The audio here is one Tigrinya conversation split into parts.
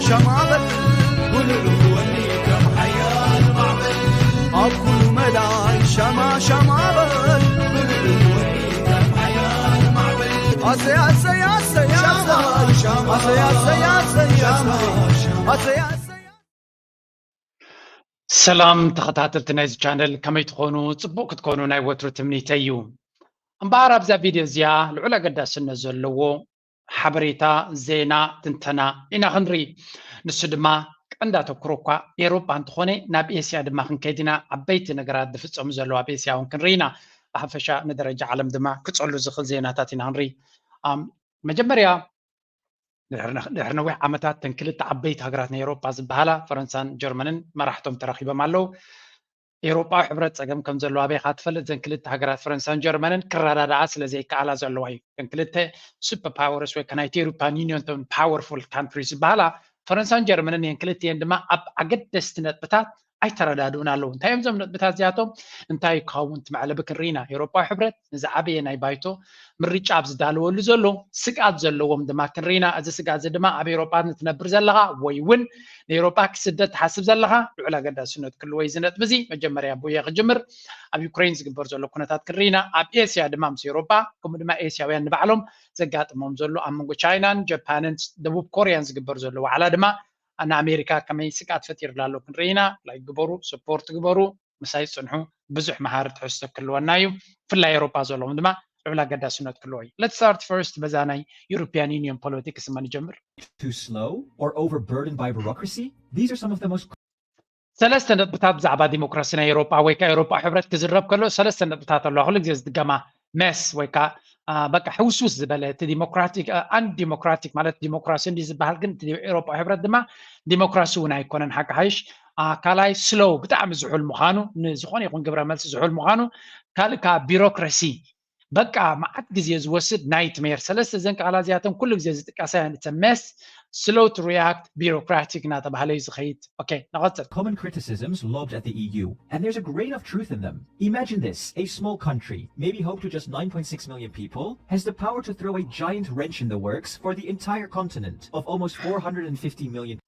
ሸማበል ጉልል ወኒ ከም ሓያል ማዕበል ኣብ ኩሉ መዳይ ሸማ ሸማበል ጉልል ወኒ ከም ሓያል ማዕበል ኣሰይ ኣሰይ ኣሰይ ኣሰይ ኣሰይ ኣሰይ ኣሰይ ኣሰይ ኣሰይ ኣሰይ ሰላም ተኸታተልቲ ናይዚ ቻነል፣ ከመይ ትኾኑ? ጽቡቕ ክትኮኑ ናይ ወትሩ ትምኒተይ እዩ። እምበኣር ኣብዛ ቪድዮ እዚኣ ልዑል ኣገዳስነት ዘለዎ ሓበሬታ፣ ዜና፣ ትንተና ኢና ክንርኢ። ንሱ ድማ ቀንዲ ኣተኩሮ እኳ ኤውሮጳ እንተኾነ፣ ናብ ኤስያ ድማ ክንከይድ ኢና። ዓበይቲ ነገራት ዝፍጸሙ ዘለዉ ኣብ ኤስያ እውን ክንርኢ ኢና። ብሓፈሻ ንደረጃ ዓለም ድማ ክጸሉ ዝኽእል ዜናታት ኢና ክንርኢ። ኣም፣ መጀመርያ ድሕሪ ነዊሕ ዓመታት እተን ክልተ ዓበይቲ ሃገራት ናይ ኤውሮጳ ዝበሃላ ፈረንሳን ጀርመንን መራሕቶም ተራኺቦም ኣለዉ። ኤውሮጳዊ ሕብረት ጸገም ከም ዘለዎ ኣበይ ኢኻ ትፈልጥ? እዘን ክልተ ሃገራት ፈረንሳን ጀርመንን ክረዳድኣ ስለ ዘይከኣላ ዘለዋ እዩ። እተን ክልተ ሱፐር ፓወርስ ወይ ከ ናይቲ ኤውሮፓን ዩኒዮን እተን ፓወርፉል ካንትሪስ ዝበሃላ ፈረንሳን ጀርመንን እየን። ክልቲኤን ድማ ኣብ ኣገደስቲ ነጥብታት ኣይተረዳድኡን ኣለዉ። እንታይ እዮም እዞም ነጥብታት እዚኣቶም? እንታይ ክኸውን እቲ መዕለቢ ክንርኢ ኢና። ኤውሮጳዊ ሕብረት ንዝዓበየ ናይ ባይቶ ምርጫ ኣብ ዝዳለወሉ ዘሎ ስግኣት ዘለዎም ድማ ክንርኢ ኢና። እዚ ስግኣት እዚ ድማ ኣብ ኤውሮጳ ንትነብር ዘለኻ ወይ እውን ንኤውሮጳ ክስደድ ትሓስብ ዘለኻ ልዑል ኣገዳስነት ክህልዎ እዩ እዚ ነጥቢ እዚ። መጀመርያ ብየ ክጅምር። ኣብ ዩክሬን ዝግበር ዘሎ ኩነታት ክንርኢ ኢና። ኣብ ኤስያ ድማ ምስ ኤውሮጳ ከምኡ ድማ ኤስያውያን ንባዕሎም ዘጋጥሞም ዘሎ ኣብ መንጎ ቻይናን ጃፓንን ደቡብ ኮርያን ዝግበር ዘሎ ዋዕላ ድማ ንኣሜሪካ ከመይ ስግኣት ፈጢሩላ ኣሎ ክንርኢ ኢና። ላይክ ግበሩ፣ ሰፖርት ግበሩ፣ ምሳይ ጽንሑ። ብዙሕ መሃሪ ትሕዝቶ ክህልወና እዩ። ብፍላይ ኤውሮጳ ዘለዎም ድማ ልዑል ኣገዳስነት ክህልዎ እዩ። Let's start first በዛ ናይ European Union politics እማ ንጀምር። Too slow or overburdened by bureaucracy? These are some of the most ሰለስተ ነጥብታት ብዛዕባ ዲሞክራሲ ናይ ኤውሮጳ ወይ ከዓ ኤውሮጳ ሕብረት ክዝረብ ከሎ ሰለስተ ነጥብታት ኣለዋ ኩሉ ግዜ ዝድገማ። መስ ወይ ከዓ አ፣ በቃ ሕውስውስ ዝበለ እቲ ዲሞክራቲክ ኣን ዲሞክራቲክ ማለት ዲሞክራሲ እንዲ ዝበሃል ግን እቲ ኤውሮጳ ሕብረት ድማ ዲሞክራሲ እውን ኣይኮነን ሓቂ ሓይሽ። አ፣ ካልኣይ ስሎው ብጣዕሚ ዝሑል ምዃኑ፣ ንዝኾነ ይኹን ግብረ መልሲ ዝሑል ምዃኑ፣ ካልእ ከዓ ቢሮክራሲ በቃ መዓት ግዜ ዝወስድ ናይትሜር። ሰለስተ እዘን ቃላት እዚኣተን ኩሉ ግዜ ዝጥቀሳ እየን። It's a mess, slow to react, bureaucratic እናተባህለ እዩ ዝኸይድ። ኦኬ፣ ንቐጽል። Common criticisms lobbed at the E U, and there's a grain of truth in them. Imagine this, a small country, maybe home to just nine point six million people, has the power to throw a giant wrench in the works for the entire continent of almost four hundred fifty million.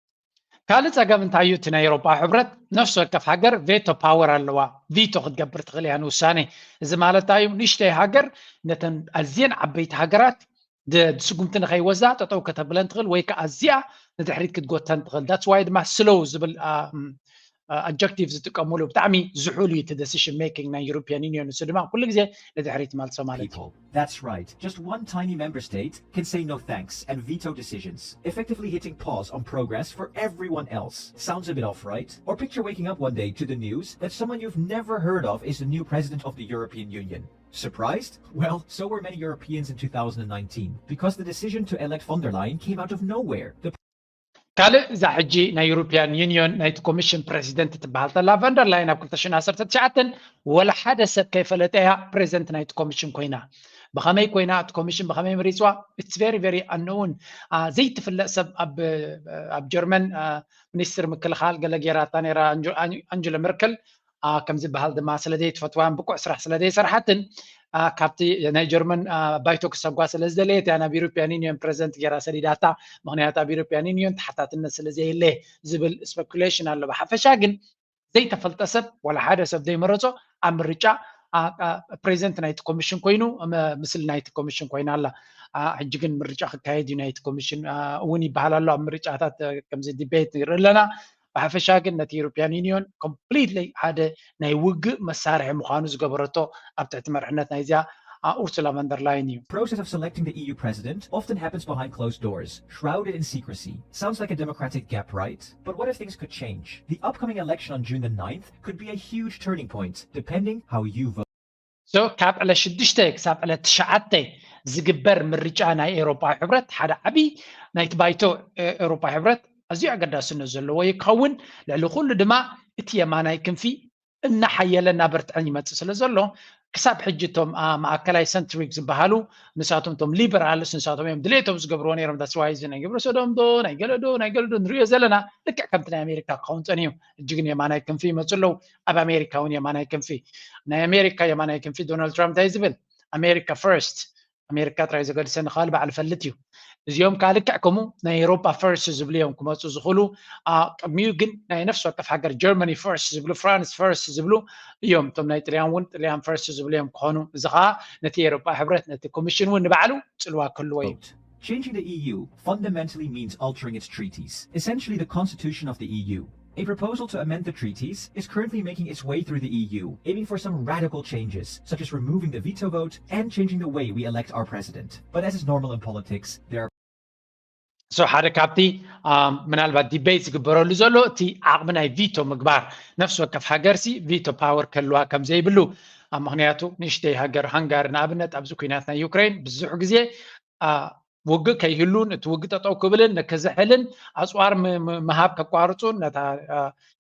ካልእ ጸገም እንታይ እዩ? እቲ ናይ ኤውሮጳ ሕብረት ነፍሲ ወከፍ ሃገር ቬቶ ፓወር ኣለዋ። ቪቶ ክትገብር ትኽእል እያ ንውሳኔ። እዚ ማለት እንታይ እዩ? ንእሽተይ ሃገር ነተን ኣዝየን ዓበይቲ ሃገራት ድ- ስጉምቲ ንኸይወስዳ ጠጠው ከተብለን ትኽእል ወይ ከዓ ኣዝያ ንድሕሪት ክትጎተን ትኽእል። That's why ድማ ስሎው ዝብል ኣጀክቲቭ ዝጥቀሙሉ ብጣዕሚ ዝሑል እዩ እቲ decision making ናይ European Union። እሱ ድማ ኩሉ ግዜ ንድሕሪት መልሶ ማለት እዩ። People. That's right. Just one tiny member state can say no thanks and veto decisions, effectively hitting pause on progress for everyone else. Sounds a bit off, right? Or picture waking up one day to the news that someone you've never heard of is the new president of the European Union. Surprised? Well, so were many Europeans in two thousand nineteen, because the decision to elect von der Leyen came out of nowhere. The ካልእ እዛ ሕጂ ናይ ዩሮፒያን ዩኒዮን ናይቲ ኮሚሽን ፕሬዚደንት ትበሃል ተላ ቨንደር ላይን ኣብ ክልተ ሽሕን ዓሰርተ ትሽዓተን ወላ ሓደ ሰብ ከይፈለጠ እያ ፕሬዚደንት ናይቲ ኮሚሽን ኮይና። ብኸመይ ኮይና እቲ ኮሚሽን ብኸመይ መሪፅዋ? It's very very unknown። ዘይትፍለጥ ሰብ ኣብ ኣብ ጀርመን ሚኒስትር ምክልኻል ገለ ጌራታ ነይራ። ኣንጀሎ መርከል ከም ዝበሃል ድማ ስለ ዘይትፈትዋን ብቁዕ ስራሕ ስለ ዘይሰርሓትን ካብቲ ናይ ጀርመን ባይቶ ክሰጓ ስለ ዝደለየት እያ ናብ ዩሮፒያን ዩኒዮን ፕሬዚደንት ጌራ ሰዲዳታ። ምክንያቱ ኣብ ዩሮፒያን ዩኒዮን ተሓታትነት ስለ ዘየለ ዝብል ስፐኩሌሽን ኣሎ። ብሓፈሻ ግን ዘይተፈልጠ ሰብ ዋላ ሓደ ሰብ ዘይመረፆ ኣብ ምርጫ ፕሬዚደንት ናይቲ ኮሚሽን ኮይኑ፣ ምስሊ ናይቲ ኮሚሽን ኮይና ኣላ። ሕጂ ግን ምርጫ ክካየድ እዩ ናይቲ ኮሚሽን እውን ይበሃል ኣሎ። ኣብ ምርጫታት ከምዚ ዲቤት ንርኢ ኣለና። ብሓፈሻ ግን ነቲ ዩሮፒያን ዩኒዮን ኮምፕሊትሊ ሓደ ናይ ውግእ መሳርሒ ምዃኑ ዝገበረቶ ኣብ ትሕቲ መርሕነት ናይዚኣ ኡርሱላ ቨንደር ላይን እዩ። Process of selecting the E U president often happens behind closed doors, shrouded in secrecy. Sounds like a democratic gap, right? But what if things could change? The upcoming election on June the ninth could be a huge turning point, depending how you vote. So ካብ ዕለት ሽዱሽተ ክሳብ ዕለት ትሽዓተ ዝግበር ምርጫ ናይ ኤውሮጳዊ ሕብረት ሓደ ዓብዪ ናይቲ ባይቶ ኤውሮጳዊ ሕብረት ኣዝዩ ኣገዳስነት ዘለዎ ይኸውን። ልዕሊ ኩሉ ድማ እቲ የማናይ ክንፊ እናሓየለ እናበርትዐን ይመፅእ ስለ ዘሎ ክሳብ ሕጂ እቶም ማእከላይ ሰንትሪክ ዝበሃሉ ንሳቶም እቶም ሊበራልስ ንሳቶም እዮም ድሌቶም ዝገብርዎ ነይሮም። ዳስዋይ እዚ ናይ ግብረ ሰዶም ዶ ናይ ገለ ዶ ናይ ገለ ዶ ንሪኦ ዘለና ልክዕ ከምቲ ናይ ኣሜሪካ ክኸውን ፀኒዩ። ሕጂ ግን የማናይ ክንፊ ይመፁ ኣለዉ። ኣብ ኣሜሪካ እውን የማናይ ክንፊ ናይ ኣሜሪካ የማናይ ክንፊ ዶናልድ ትራምፕ እንታይ ዝብል ኣሜሪካ ፈርስት ኣሜሪካ ጥራይ ዘገድሰኒ ክብል ባዕሉ ፈልጥ እዩ። እዚኦም ከዓ ልክዕ ከምኡ ናይ ኤሮፓ ፈርስት ዝብሉ እዮም ክመፁ ዝኽእሉ። ቅድሚኡ ግን ናይ ነፍሲ ወከፍ ሃገር ጀርመኒ ፈርስት ዝብሉ፣ ፍራንስ ፈርስት ዝብሉ እዮም። እቶም ናይ ጥልያን እውን ጥልያን ፈርስት ዝብሉ እዮም ክኾኑ። እዚ ከዓ ነቲ ኤሮፓ ሕብረት፣ ነቲ ኮሚሽን እውን ንባዕሉ ፅልዋ ክህልዎ እዩ። Changing the E U fundamentally means altering its treaties, essentially the constitution of the E U. A proposal to amend the treaties is currently making its way through the E U, aiming for some radical changes, such as removing the veto vote and changing the way we elect our president. But as is normal in politics, there are so ሓደ ካብቲ ምናልባት ዲቤት ዝግበረሉ ዘሎ እቲ ዓቕሚ ናይ ቪቶ ምግባር፣ ነፍሲ ወከፍ ሃገርሲ ቪቶ ፓወር ከልዋ ከም ዘይብሉ። ምክንያቱ ንእሽተይ ሃገር ሃንጋሪ ንኣብነት ኣብዚ ኩናት ናይ ዩክሬን ብዙሕ ግዜ ውግእ ከይህሉን እቲ ውግእ ጠጠው ክብልን ንክዝሕልን ኣፅዋር ምሃብ ከቋርፁን ነታ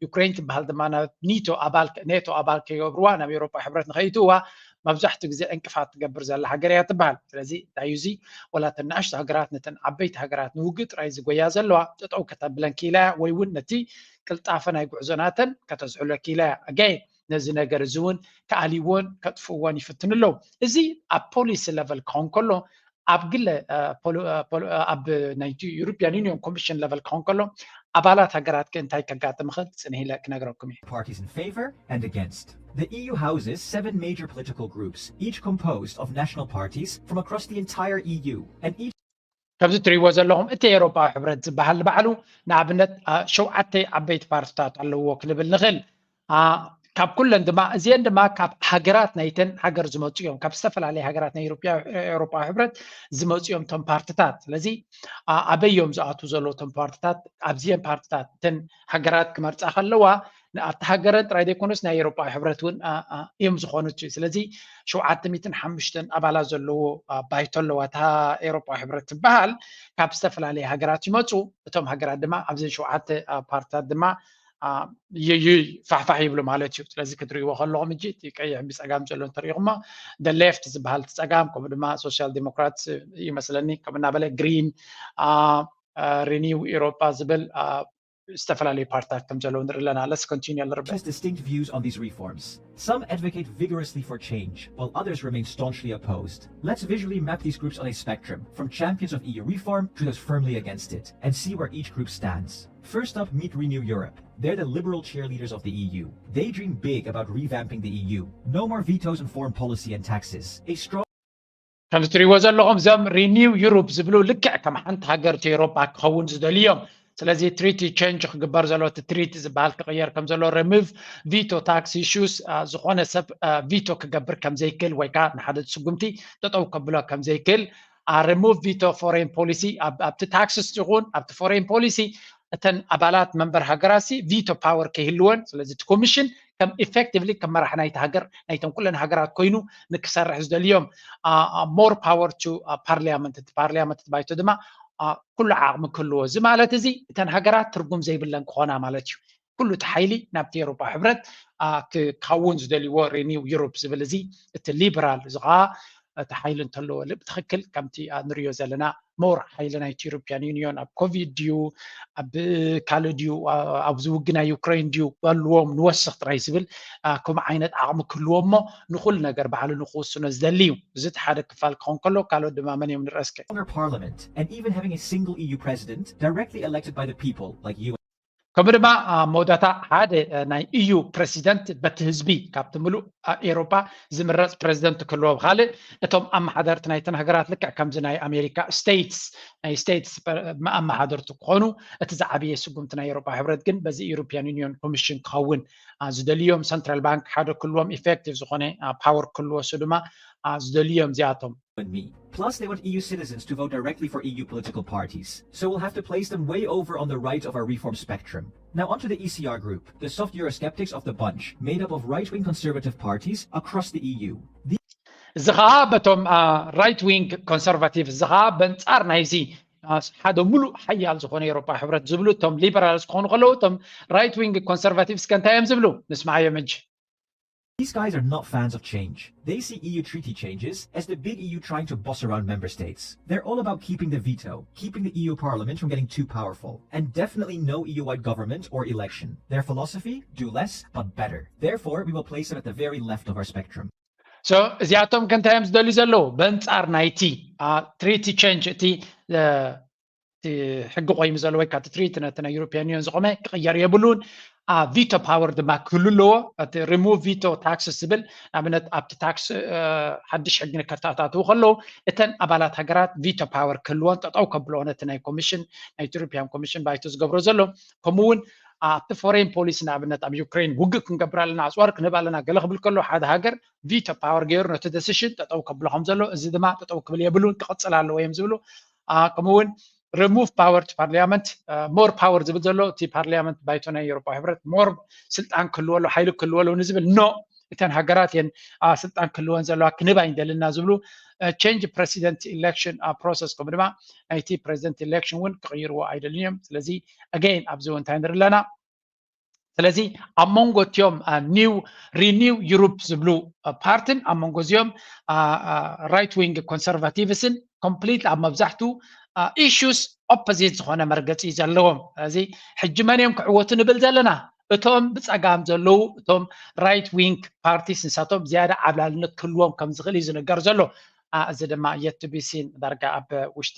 ዩክሬን ትበሃል ድማ ናብ ኒቶ ኣባል ኔቶ ኣባል ከይገብርዋ ናብ ኤሮፓ ሕብረት ንኸይትዋ መብዛሕትኡ ግዜ ዕንቅፋት ትገብር ዘላ ሃገር እያ ትበሃል። ስለዚ እንታይ እዩ እዚ? ወላ እተን ንኣሽቱ ሃገራት ነተን ዓበይቲ ሃገራት ንውግእ ጥራይ ዝጎያ ዘለዋ ጠጠው ከተብለን ክኢላ እያ፣ ወይ እውን ነቲ ቅልጣፈ ናይ ጉዕዞ ናተን ከተዝሕሎ ክኢላ እያ። ኣጋይ ነዚ ነገር እዚ እውን ክኣልይዎን ከጥፍእዎን ይፍትኑ ኣለዉ። እዚ ኣብ ፖሊሲ ለቨል ክኸውን ከሎ ኣብ ግለ ኣብ ናይ ዩሮፒያን ዩኒዮን ኮሚሽን ለቨል ክኸውን ከሎ ኣባላት ሃገራት ከ እንታይ ከጋጥም ይኽእል ፅንህ ኢለ ክነግረኩም እየ። Parties in favor and against. The E U houses seven major political groups, each composed of national parties from across the entire E U, and each ከምዚ እትሪእዎ ዘለኹም እቲ ኤሮፓዊ ሕብረት ዝበሃል ባዕሉ ንኣብነት ሸውዓተ ዓበይቲ ፓርትታት ኣለዎ ክንብል ንኽእል። ካብ ኩለን ድማ እዚአን ድማ ካብ ሃገራት ናይተን ሃገር ዝመፁ እዮም፣ ካብ ዝተፈላለየ ሃገራት ናይ ኤሮፓዊ ሕብረት ዝመፁ እዮም እቶም ፓርትታት። ስለዚ ኣበይ እዮም ዝኣትዉ ዘለዉ እቶም ፓርትታት? ኣብዚአን ፓርትታት እተን ሃገራት ክመርፃ ከለዋ ኣብቲ ሃገረን ጥራይ ዘይኮነስ ናይ ኤሮፓዊ ሕብረት እውን እዮም ዝኾኑ። ስለዚ ሸውዓተ ሚእትን ሓሙሽተን ኣባላት ዘለዎ ባይቶ ኣለዋ እታ ኤሮፓዊ ሕብረት ትበሃል። ካብ ዝተፈላለየ ሃገራት ይመፁ። እቶም ሃገራት ድማ ኣብዘን ሸውዓተ ፓርትታት ድማ ፋሕፋሕ ይብሉ ማለት እዩ። ስለዚ ክትርእይዎ ከለኹም እጂ እቲ ቀይሕ ብፀጋም ዘሎ እንተሪኢኹሞ ደ ሌፍት ዝበሃል እቲ ፀጋም፣ ከምኡ ድማ ሶሻል ዲሞክራት ይመስለኒ፣ ከምኡ እናበለ ግሪን፣ ሪኒው ኤሮፓ ዝብል ዝተፈላለዩ ፓርትታት ከም ዘለዉ ንርኢ ኣለና። Let's continue a little bit. Distinct views on these reforms. Some advocate vigorously for change, while others remain staunchly opposed. Let's visually map these groups on a spectrum, from champions of E U reform to those firmly against it, and see where each group stands. First up, meet Renew Europe. They're the liberal cheerleaders of the E U. They dream big about revamping the E U. No more vetoes in foreign policy and taxes. A strong ከምዚ ትሪእዎ ዘለኹም እዞም ሪኒው ዩሮፕ ዝብሉ ልክዕ ከም ሓንቲ ሃገር እቲ ኤሮፓ ክኸውን ዝደልዩ እዮም። ስለዚ ትሪቲ ቸንጅ ክግበር ዘሎ እቲ ትሪቲ ዝበሃል ክቕየር ከም ዘሎ ሪሙቭ ቪቶ ታክስ ኢሹስ ዝኾነ ሰብ ቪቶ ክገብር ከም ዘይክእል ወይ ከዓ ንሓደ ስጉምቲ ጠጠው ከብሎ ከም ዘይክእል ሪሙቭ ቪቶ ፎሬን ፖሊሲ ኣብቲ ታክስስ ይኹን ኣብቲ ፎሬን ፖሊሲ እተን ኣባላት መንበር ሃገራት ሲ ቪቶ ፓወር ከይህልወን ስለዚ እቲ ኮሚሽን ከም ኢፌክቲቭሊ ከም መራሕ ናይቲ ሃገር ናይተን ኩለን ሃገራት ኮይኑ ንክሰርሕ ዝደልዮም more power to parliament እቲ ፓርሊያመንት እቲ ባይቶ ድማ ኩሉ ዓቕሚ ክህልዎ እዚ ማለት እዚ እተን ሃገራት ትርጉም ዘይብለን ክኾና ማለት እዩ። ኩሉ እቲ ሓይሊ ናብቲ ኤሮፓ ሕብረት ክካውን ዝደልይዎ ሪኒው ዩሮፕ ዝብል እዚ እቲ ሊበራል እዚ ከዓ እቲ ሓይሊ እንተለዎ ብትኽክል ከምቲ ንሪኦ ዘለና ሞር ሓይሊ ናይቲ ዩሮፒያን ዩኒዮን ኣብ ኮቪድ ድዩ ኣብ ካልእ ድዩ ኣብዚ ውግእ ናይ ዩክሬን ድዩ በልዎም ንወስኽ ጥራይ ዝብል ከምኡ ዓይነት ዓቕሚ ክህልዎ እሞ ንኹሉ ነገር ባዕሉ ንክውስኖ ዝደሊ እዩ። እዚ እቲ ሓደ ክፋል ክኸውን ከሎ ካልኦት ድማ መን እዮም ንርአ እስከ። Stronger parliament and even having a single E U president directly elected by the people like you ከምኡ ድማ ኣብ መወዳእታ ሓደ ናይ ኢዩ ፕረሲደንት በቲ ህዝቢ ካብቲ ምሉእ ኤሮፓ ዝምረፅ ፕረዚደንት ክህልዎ ብካልእ እቶም ኣመሓደርቲ ናይተን ሃገራት ልክዕ ከምዚ ናይ ኣሜሪካ ስቴትስ ናይ ስቴትስ ኣመሓደርቲ ክኾኑ እቲ ዝዓበየ ስጉምቲ ናይ ኤሮፓ ሕብረት ግን በዚ ኢሮፒያን ዩኒዮን ኮሚሽን ክኸውን ዝደልዮም ሰንትራል ባንክ ሓደ ክህልዎም ኢፌክቲቭ ዝኾነ ፓወር ክህልዎ እሱ ድማ ዝደልዮም እዚኣቶም and me. Plus, they want E U citizens to vote directly for E U political parties. So we'll have to place them way over on the right of our reform spectrum. Now, onto the E C R group, the soft Eurosceptics of the bunch, made up of right wing conservative parties across the E U. እዚ ከዓ በቶም ራይት ዊንግ ኮንሰርቫቲቭ እዚ ከዓ በንፃር ናይዚ ሓደ ሙሉእ ሓያል ዝኾነ ኤሮፓ ሕብረት ዝብሉ እቶም ሊበራልስ ክኾኑ ከለዉ እቶም ራይት ዊንግ ኮንሰርቫቲቭስ ከ እንታይ እዮም ዝብሉ? ንስማዓዮም ሕጂ። These guys are not fans of change. They see E U treaty changes as the big E U trying to boss around member states. They're all about keeping the veto, keeping the E U parliament from getting too powerful, and definitely no E U wide government or election. Their philosophy? Do less, but better. Therefore, we will place them at the very left of our spectrum. እዚኣቶም ከ እንታይ እዮም ዝደልዩ ዘለዉ? በንጻር ናይቲ ትሪቲ ቸንጅ፣ እቲ ሕጊ ቆይሙ ዘሎ ወይ ከዓ ትሪቲ ነቲ ናይ ዩሮፒያን ዩኒየን ዝቆመ ክቕየር የብሉን። ቪቶ ፓወር ድማ ክህሉ ኣለዎ። እቲ ሪሙቭ ቪቶ ታክስ ዝብል ንኣብነት ኣብቲ ታክስ ሓድሽ ሕጊ ከተኣታትዉ ከለዉ እተን ኣባላት ሃገራት ቪቶ ፓወር ክህልዎን ጠጠው ከብልዎ ነቲ ናይ ኮሚሽን ናይ ዩሮፒያን ኮሚሽን ባይቶ ዝገብሮ ዘሎ። ከምኡ እውን ኣብቲ ፎሬን ፖሊሲ ንኣብነት ኣብ ዩክሬን ውግእ ክንገብር ኣለና፣ ኣፅዋር ክንህብ ኣለና ገለ ክብል ከሎ ሓደ ሃገር ቪቶ ፓወር ገይሩ ነቲ ደሲሽን ጠጠው ከብሎ ከም ዘሎ፣ እዚ ድማ ጠጠው ክብል የብሉን ክቕፅል ኣለዎ እዮም ዝብሉ። ከምኡ እውን ሪሙቭ ፓወር ቱ ፓርላመንት፣ ሞር ፓወር ዝብል ዘሎ እቲ ፓርላመንት ባይቶ ናይ ኤውሮፓ ሕብረት ሞር ስልጣን ክህልዎ ኣለዎ፣ ሓይሊ ክህልዎ ኣለዎ ንዝብል ኖ፣ እተን ሃገራት እየን ስልጣን ክህልወን ዘለዋ፣ ክንህብ ኣይንደልና ዝብሉ። ቸንጅ ፕረሲደንት ኢሌክሽን ፕሮሰስ ከምኡ ድማ ናይቲ ፕረዚደንት ኢሌክሽን እውን ክቕይርዎ ኣይደልን እዮም። ስለዚ ኣገይን ኣብዚ እውን እንታይ ንርኢ ኣለና? ስለዚ ኣብ መንጎ እቲኦም ኒው ሪኒው ዩሮፕ ዝብሉ ፓርትን ኣብ መንጎ እዚኦም ራይት ዊንግ ኮንሰርቫቲቭስን ኮምፕሊት ኣብ መብዛሕቱ ኢሹስ ኦፖዚት ዝኾነ መርገፂ ዘለዎም። ስለዚ ሕጂ መን እዮም ክዕወቱ ንብል ዘለና? እቶም ብፀጋም ዘለዉ እቶም ራይት ዊንግ ፓርቲስ ንሳቶም ዝያዳ ዓብላልነት ክህልዎም ከም ዝኽእል እዩ ዝንገር ዘሎ። እዚ ድማ የት ቱ ቢ ሲን ዳርጋ ኣብ ውሽጢ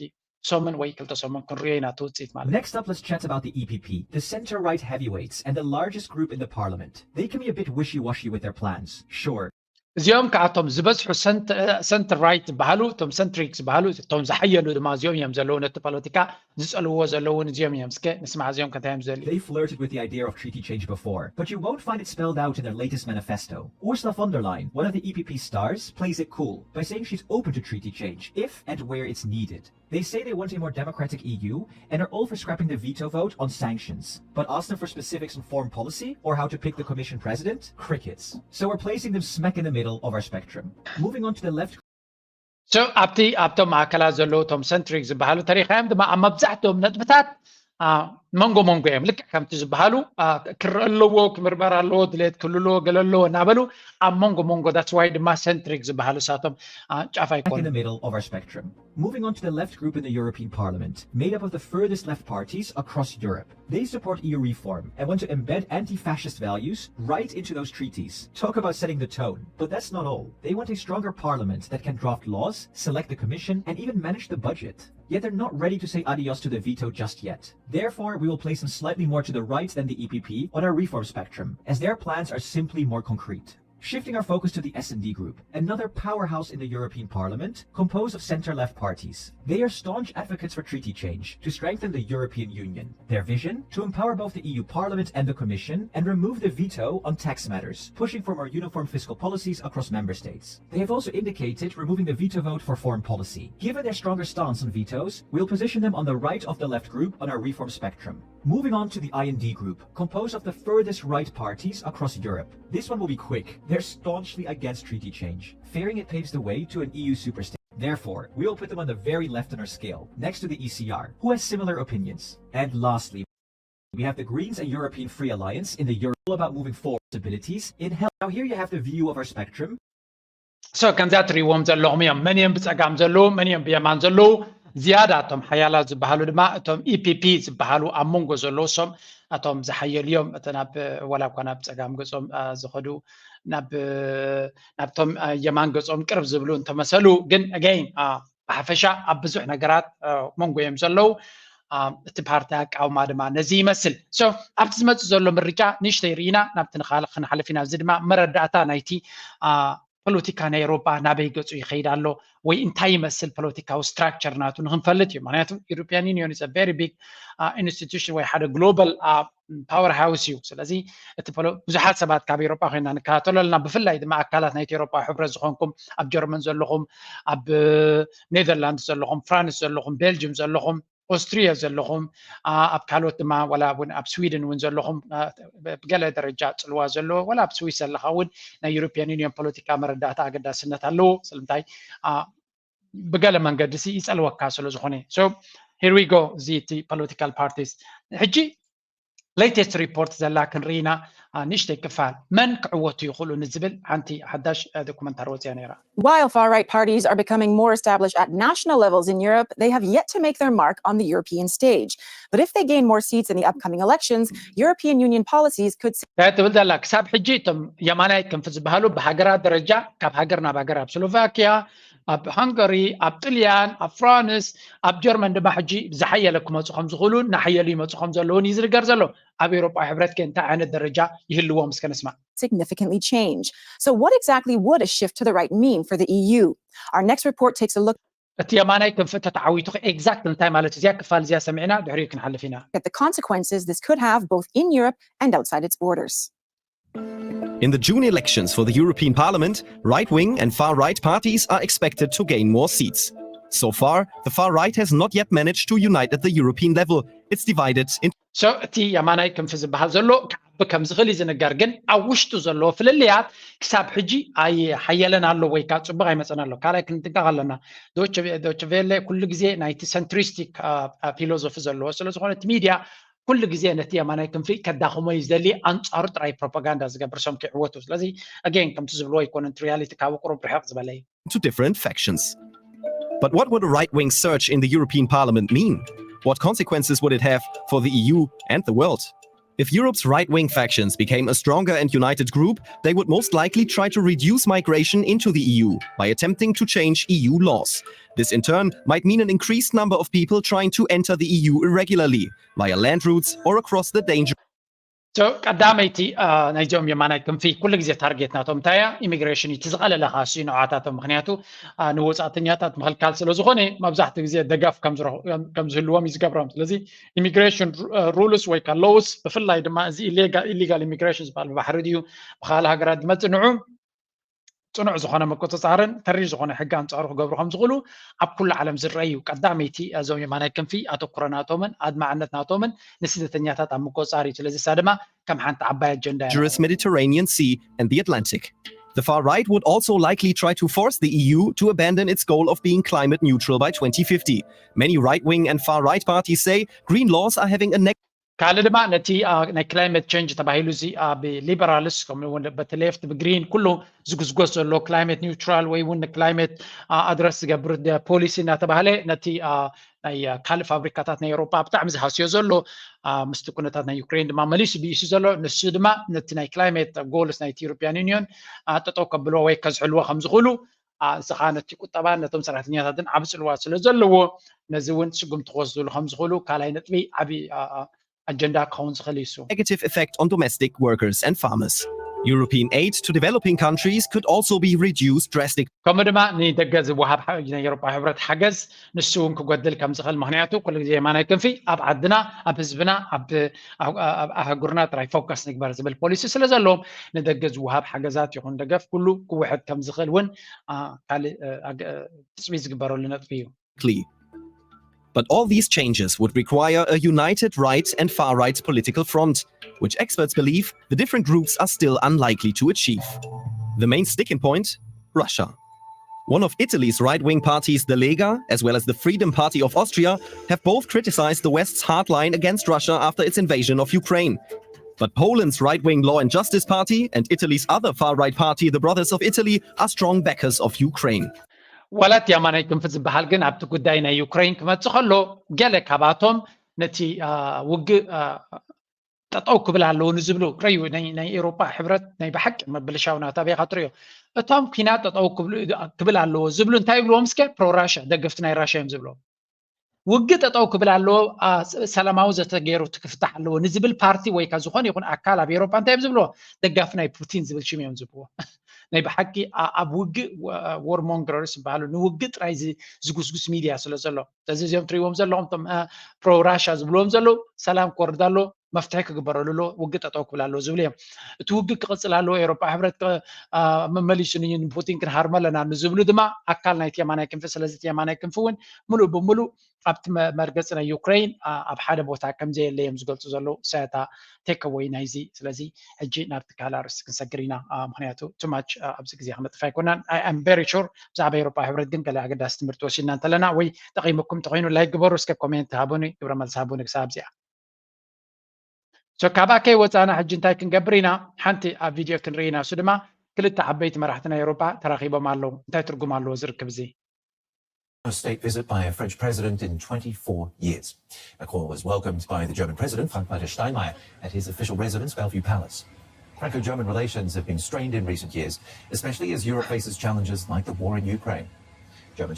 ሰሙን ወይ ክልተ ሰሙን ክንሪኦ ኢና እቲ ውፅኢት ማለት። Next up, let's chat about the E P P, the center-right heavyweights and the largest group in the parliament. They can be a bit wishy-washy with their plans, sure. እዚኦም ከዓቶም ዝበዝሑ ሰንትር ራይት ዝበሃሉ፣ እቶም ሰንትሪክ ዝበሃሉ፣ እቶም ዝሓየሉ ድማ እዚኦም እዮም ዘለዉ፣ ነቲ ፖለቲካ ዝፀልውዎ ዘለውን እዚኦም እዮም። እስከ ንስማዕ እዚኦም ከንታይ እዮም ዝደልዩ። They flirted with the idea of treaty change before, but you won't find it spelled out in their latest manifesto. Ursula von der Leyen, one of the E P P stars, plays it cool by saying she's open to treaty change if and where it's needed. They say they want a more democratic E U and are all for scrapping the veto vote on sanctions, but ask them for specifics on foreign policy or how to pick the commission president? Crickets. So we're placing them smack in the middle of our spectrum. Moving on to the left. So ኣብቲ ኣብቶም ማእከላት ዘለዉ እቶም ሰንትሪክ ዝበሃሉ ተሪኻዮም ድማ ኣብ መብዛሕትኦም ነጥብታት መንጎ መንጎ እዮም። ልክዕ ከምቲ ዝበሃሉ ክረአ ኣለዎ፣ ክምርመር ኣለዎ፣ ድሌት ክህሉ ኣለዎ፣ ገለ ኣለዎ እናበሉ ኣብ መንጎ መንጎ፣ that's why ድማ ሰንትሪክ ዝበሃሉ ሳቶም ጫፍ ኣይኮኑ። Moving on to the left group in the European Parliament, made up of the furthest left parties across Europe. They support E U reform and want to embed anti-fascist values right into those treaties. Talk about setting the tone. But that's not all. They want a stronger parliament that can draft laws, select the commission, and even manage the budget. Yet they're not ready to say adios to the veto just yet. Therefore, we will place them slightly more to the right than the E P P on our reform spectrum, as their plans are simply more concrete. Shifting our focus to the S and D group, another powerhouse in the European Parliament, composed of center-left parties. They are staunch advocates for treaty change to strengthen the European Union. Their vision? To empower both the E U Parliament and the Commission and remove the veto on tax matters, pushing for more uniform fiscal policies across member states. They have also indicated removing the veto vote for foreign policy. Given their stronger stance on vetoes, we'll position them on the right of the left group on our reform spectrum. Moving on to the I and D group, composed of the furthest right parties across Europe. This one will be quick. They're staunchly against treaty change, fearing it paves the way to an E U superstate. Therefore, we will put them on the very left on our scale, next to the E C R, who has similar opinions. And lastly, we have the Greens and European Free Alliance in the Euro, all about moving forward, possibilities in health. Now here you have the view of our spectrum. So ከምዛ ትሪእዎም ዘለኹም እዮም። መን እዮም ብፀጋም ዘለዉ፣ መን እዮም ብየማን ዘለዉ? ዝያዳ እቶም ሓያላት ዝበሃሉ ድማ እቶም E P P ዝበሃሉ ኣብ መንጎ ዘለዉ፣ እሶም እቶም ዝሓየሉ እዮም። እቲ ናብ ዋላ እኳ ናብ ፀጋም ገፆም ዝኸዱ፣ ናብ ናብቶም የማን ገፆም ቅርብ ዝብሉ እንተመሰሉ፣ ግን ኣገይን ብሓፈሻ ኣብ ብዙሕ ነገራት መንጎ እዮም ዘለዉ። እቲ ፓርቲ ኣቃውማ ድማ ነዚ ይመስል። So ኣብቲ ዝመፅእ ዘሎ ምርጫ ንእሽተይ ርኢና ናብቲ ንኻልእ ክንሓልፍ ኢና። እዚ ድማ መረዳእታ ናይቲ ፖለቲካ ናይ ኤውሮጳ ናበይ ገፁ ይኸይድ ኣሎ ወይ እንታይ ይመስል ፖለቲካዊ ስትራክቸር ናቱ ንክንፈልጥ እዩ። ምክንያቱ European Union is a very big institution ወይ ሓደ ግሎባል ፓወር ሃውስ እዩ። ስለዚ እቲ ብዙሓት ሰባት ካብ ኤውሮጳ ኮይና ንከታተሎ ኣለና። ብፍላይ ድማ ኣካላት ናይቲ ኤውሮጳ ሕብረት ዝኾንኩም ኣብ ጀርመን ዘለኹም፣ ኣብ ኔዘርላንድስ ዘለኹም፣ ፍራንስ ዘለኹም፣ ቤልጅም ዘለኹም፣ ኦስትሪያ ዘለኹም፣ ኣብ ካልኦት ድማ ዋላ እውን ኣብ ስዊድን እውን ዘለኹም ብገለ ደረጃ ፅልዋ ዘለዎ ዋላ ኣብ ስዊስ ዘለኻ እውን ናይ ዩሮፒያን ዩኒየን ፖለቲካ መረዳእታ ኣገዳስነት ኣለዎ። ስለምንታይ ብገለ መንገዲ ሲ ይፀልወካ ስለ ዝኾነ። So here we go። እዚ እቲ ፖለቲካል ፓርቲስ ሕጂ ሌተስት ሪፖርት ዘላ ክንርኢና ንእሽተይ ክፋል መን ክዕወቱ ይኽእሉ ንዝብል ሓንቲ ሓዳሽ ዶኩመንታሪ ወፅያ ነይራ። While far right parties are becoming more established at national levels in Europe, they have yet to make their mark on the European stage. But if they gain more seats in the upcoming elections, European Union policies could እንታይ ትብል ዘላ? ክሳብ ሕጂ እቶም የማናይ ክንፊ ዝበሃሉ ብሃገራት ደረጃ ካብ ሃገር ናብ ሃገር ኣብ ስሎቫኪያ፣ ኣብ ሃንጋሪ፣ ኣብ ጥልያን፣ ኣብ ፍራንስ፣ ኣብ ጀርመን ድማ ሕጂ ዝሓየለ ክመፁ ከም ዝኽእሉ እናሓየሉ ይመፁ ከም ዘለውን እዩ ዝንገር ዘሎ። ኣብ ኤውሮጳ ሕብረት ከ እንታይ ዓይነት ደረጃ ይህልዎም እስከ ንስማዕ። Significantly change. So, what exactly would a shift to the right mean for the E U? Our next report takes a look እቲ የማናይ ክንፊ ተተዓዊቱ ኤግዛክት እንታይ ማለት እዚያ ክፋል እዚያ ሰሚዕና ድሕሪኡ ክንሓልፍ ኢና። At the consequences this could have both in Europe and outside its borders. In the June elections for the European Parliament, right wing and far right parties are expected to gain more seats. So far, the far right has not yet managed to unite at the European level. It's divided into So እቲ የማናይ ክንፊ ዝበሃል ዘሎ ክዓቢ ከም ዝኽእል እዩ ዝንገር፣ ግን ኣብ ውሽጡ ዘለዎ ፍልልያት ክሳብ ሕጂ ኣይሓየለን ኣሎ ወይ ከዓ ፅቡቅ ኣይመፀን ኣሎ። ካልኣይ ክንጥንቀቕ ኣለና። ዶችቬለ ኩሉ ግዜ ናይቲ ሰንትሪስቲክ ፊሎዞፊ ዘለዎ ስለዝኾነ እቲ ሚድያ ኩሉ ግዜ ነቲ የማናይ ክንፊ ከዳኽሞ እዩ ዝደሊ፣ ኣንፃሩ ጥራይ ፕሮፓጋንዳ ዝገብር ሰም ክዕወቱ። ስለዚ ኣገን ከምቲ ዝብልዎ ኣይኮነን፣ ሪያሊቲ ካብ ቁሩብ ርሕቕ ዝበለ እዩ። into different factions. But what would a right wing surge in the European Parliament mean? What consequences would it have for the E U and the world? If Europe's right wing factions became a stronger and united group, they would most likely try to reduce migration into the E U by attempting to change E U laws. This, in turn, might mean an increased number of people trying to enter the E U irregularly via land routes or across the dangerous ቀዳመይቲ ናይዚኦም የማናይ ክንፊ ኩሉ ግዜ ታርጌት ናቶም እንታይ እያ? ኢሚግሬሽን እዩ። እቲ ዝቐለለ ካሲ ንዓታቶም፣ ምክንያቱ ንወፃእተኛታት ምኽልካል ስለ ዝኾነ መብዛሕትኡ ግዜ ደገፍ ከም ዝህልዎም እዩ ዝገብሮም። ስለዚ ኢሚግሬሽን ሩልስ ወይ ከዓ ሎውስ፣ ብፍላይ ድማ እዚ ኢሊጋል ኢሚግሬሽን ዝበሃል ብባሕሪ ድዩ ብካልእ ሃገራት ዝመፅእ ንዑ ፅኑዕ ዝኾነ ምቁፅፃርን ተሪር ዝኾነ ሕጊ ኣንፃሩ ክገብሩ ከም ዝኽእሉ ኣብ ኩሉ ዓለም ዝረአ እዩ። ቀዳመይቲ እዞም የማናይ ክንፊ ኣተኩሮ ናቶምን ኣድማዕነት ናቶምን ንስደተኛታት ኣብ ምቆፃር እዩ። ስለዚ እሳ ድማ ከም ሓንቲ ዓባይ ኣጀንዳ እያ። Mediterranean Sea and the Atlantic. The far right would also likely try to force the E U to abandon its goal of being climate neutral by twenty fifty. Many right wing and far right parties say green laws are having a negative ካልእ ድማ ነቲ ናይ ክላይመት ቸንጅ ተባሂሉ እዚ ብሊበራልስ ከምኡ እውን በቲ ሌፍት ብግሪን ኩሉ ዝጉዝጎዝ ዘሎ ክላይመት ኒውትራል ወይ እውን ንክላይመት ኣድረስ ዝገብር ፖሊሲ እናተባህለ ነቲ ናይ ካልእ ፋብሪካታት ናይ ኤውሮጳ ብጣዕሚ ዝሃስዮ ዘሎ ምስቲ ኩነታት ናይ ዩክሬን ድማ መሊሱ ብኢሱ ዘሎ ንሱ ድማ ነቲ ናይ ክላይመት ጎልስ ናይቲ ዩሮፒያን ዩኒዮን ጠጠው ከብልዎ ወይ ከዝሕልዎ ከም ዝኽእሉ እዚ ከዓ ነቲ ቁጠባን ነቶም ሰራሕተኛታትን ዓብ ፅልዋ ስለ ዘለዎ ነዚ እውን ስጉምቲ ክወስድሉ ከም ዝኽእሉ ካልኣይ ነጥቢ ዓብ ኣጀንዳ ክኸውን ዝኽእል እዩ። Negative effect on domestic workers and farmers. European aid to developing countries could also be reduced drastically. ከምኡ ድማ ንደገ ዝወሃብ ናይ ኤሮፓ ሕብረት ሓገዝ ንሱ እውን ክጎድል ከም ዝኽእል፣ ምክንያቱ ኩሉ ግዜ የማናይ ክንፊ ኣብ ዓድና ኣብ ህዝብና ኣብ ኣህጉርና ጥራይ ፎከስ ንግበር ዝብል ፖሊሲ ስለ ዘለዎም ንደገ ዝወሃብ ሓገዛት ይኹን ደገፍ ኩሉ ክውሕድ ከም ዝኽእል እውን ካልእ ትፅቢት ዝግበረሉ ነጥቢ እዩ። But all these changes would require a united right and far right political front, which experts believe the different groups are still unlikely to achieve. The main sticking point: Russia. One of Italy's right wing parties, the Lega, as well as the Freedom Party of Austria, have both criticized the West's hard line against Russia after its invasion of Ukraine. But Poland's right wing Law and Justice Party and Italy's other far right party, the Brothers of Italy, are strong backers of Ukraine. ዋላ እቲ የማናይ ክንፊ ዝበሃል ግን ኣብቲ ጉዳይ ናይ ዩክሬን ክመፅእ ከሎ ገለ ካባቶም ነቲ ውግእ ጠጠው ክብል ኣለዎ ንዝብሉ ረዩ ናይ ኤሮፓ ሕብረት ናይ ብሓቂ ምብልሻው ናታ ቤካ ትሪኦ። እቶም ኩናት ጠጠው ክብል ኣለዎ ዝብሉ እንታይ ይብልዎም እስከ? ፕሮ ራሽያ፣ ደገፍቲ ናይ ራሽያ እዮም ዝብልዎም። ውግእ ጠጠው ክብል ኣለዎ፣ ሰላማዊ ዘተ ገይሩ ክፍታሕ ኣለዎ ንዝብል ፓርቲ ወይ ከዓ ዝኾነ ይኹን ኣካል ኣብ ኤሮፓ እንታይ እዮም ዝብልዎ? ደጋፊ ናይ ፑቲን ዝብል ሽም እዮም ዝብልዎ። ናይ ብሓቂ ኣብ ውግእ ዎርሞንግረርስ ዝበሃሉ ንውግእ ጥራይ ዝጉስጉስ ሚድያ ስለ ዘሎ፣ ስለዚ እዚኦም ትሪእዎም ዘለኹም እቶም ፕሮ ራሽያ ዝብልዎም ዘለዉ ሰላም ክወርድ ኣሎ፣ መፍትሒ ክግበረሉ ኣሎ፣ ውግእ ጠጠው ክብል ኣለዎ ዝብሉ እዮም። እቲ ውግእ ክቕፅል ኣለዎ፣ ኤሮፓ ሕብረት መመሊሱ ንፑቲን ክንሃርሞ ኣለና ንዝብሉ ድማ ኣካል ናይቲ የማናይ ክንፊ። ስለዚ እቲ የማናይ ክንፊ እውን ሙሉእ ብሙሉእ ኣብቲ መርገፂ ናይ ዩክሬን ኣብ ሓደ ቦታ ከምዘየለ እዮም ዝገልፁ ዘለዉ። ሰታ ቴክወይ ናይዚ። ስለዚ ሕጂ ናብቲ ካልእ ኣርእስቲ ክንሰግር ኢና፣ ምክንያቱ ቱማች ኣብዚ ግዜ ክነጥፍ ኣይኮናን። ኣም ቨሪ ሹር ብዛዕባ ኤሮፓ ሕብረት ግን ገለ ኣገዳሲ ትምህርቲ ወሲድና እንተለና ወይ ጠቂሙኩም እንተኮይኑ ላይክ ግበሩ፣ እስከ ኮሜንት ሃቡኒ፣ ግብረ መልሲ ሃቡኒ ክሳብ ኣብዚኣ። So ካብ ኣከይ ወፃና ሕጂ እንታይ ክንገብር ኢና? ሓንቲ ኣብ ቪድዮ ክንርኢ ኢና። እሱ ድማ ክልተ ዓበይቲ መራሕቲ ናይ ኤውሮጳ ተራኺቦም ኣለዉ። እንታይ ትርጉም ኣለዎ እዚ ርክብ እዚ? A state visit by a French president in twenty-four years. Macron was welcomed by the German president, Frank-Walter Steinmeier, at his official residence, Bellevue Palace. Franco-German relations have been strained in recent years, especially as Europe faces challenges like the war in Ukraine. German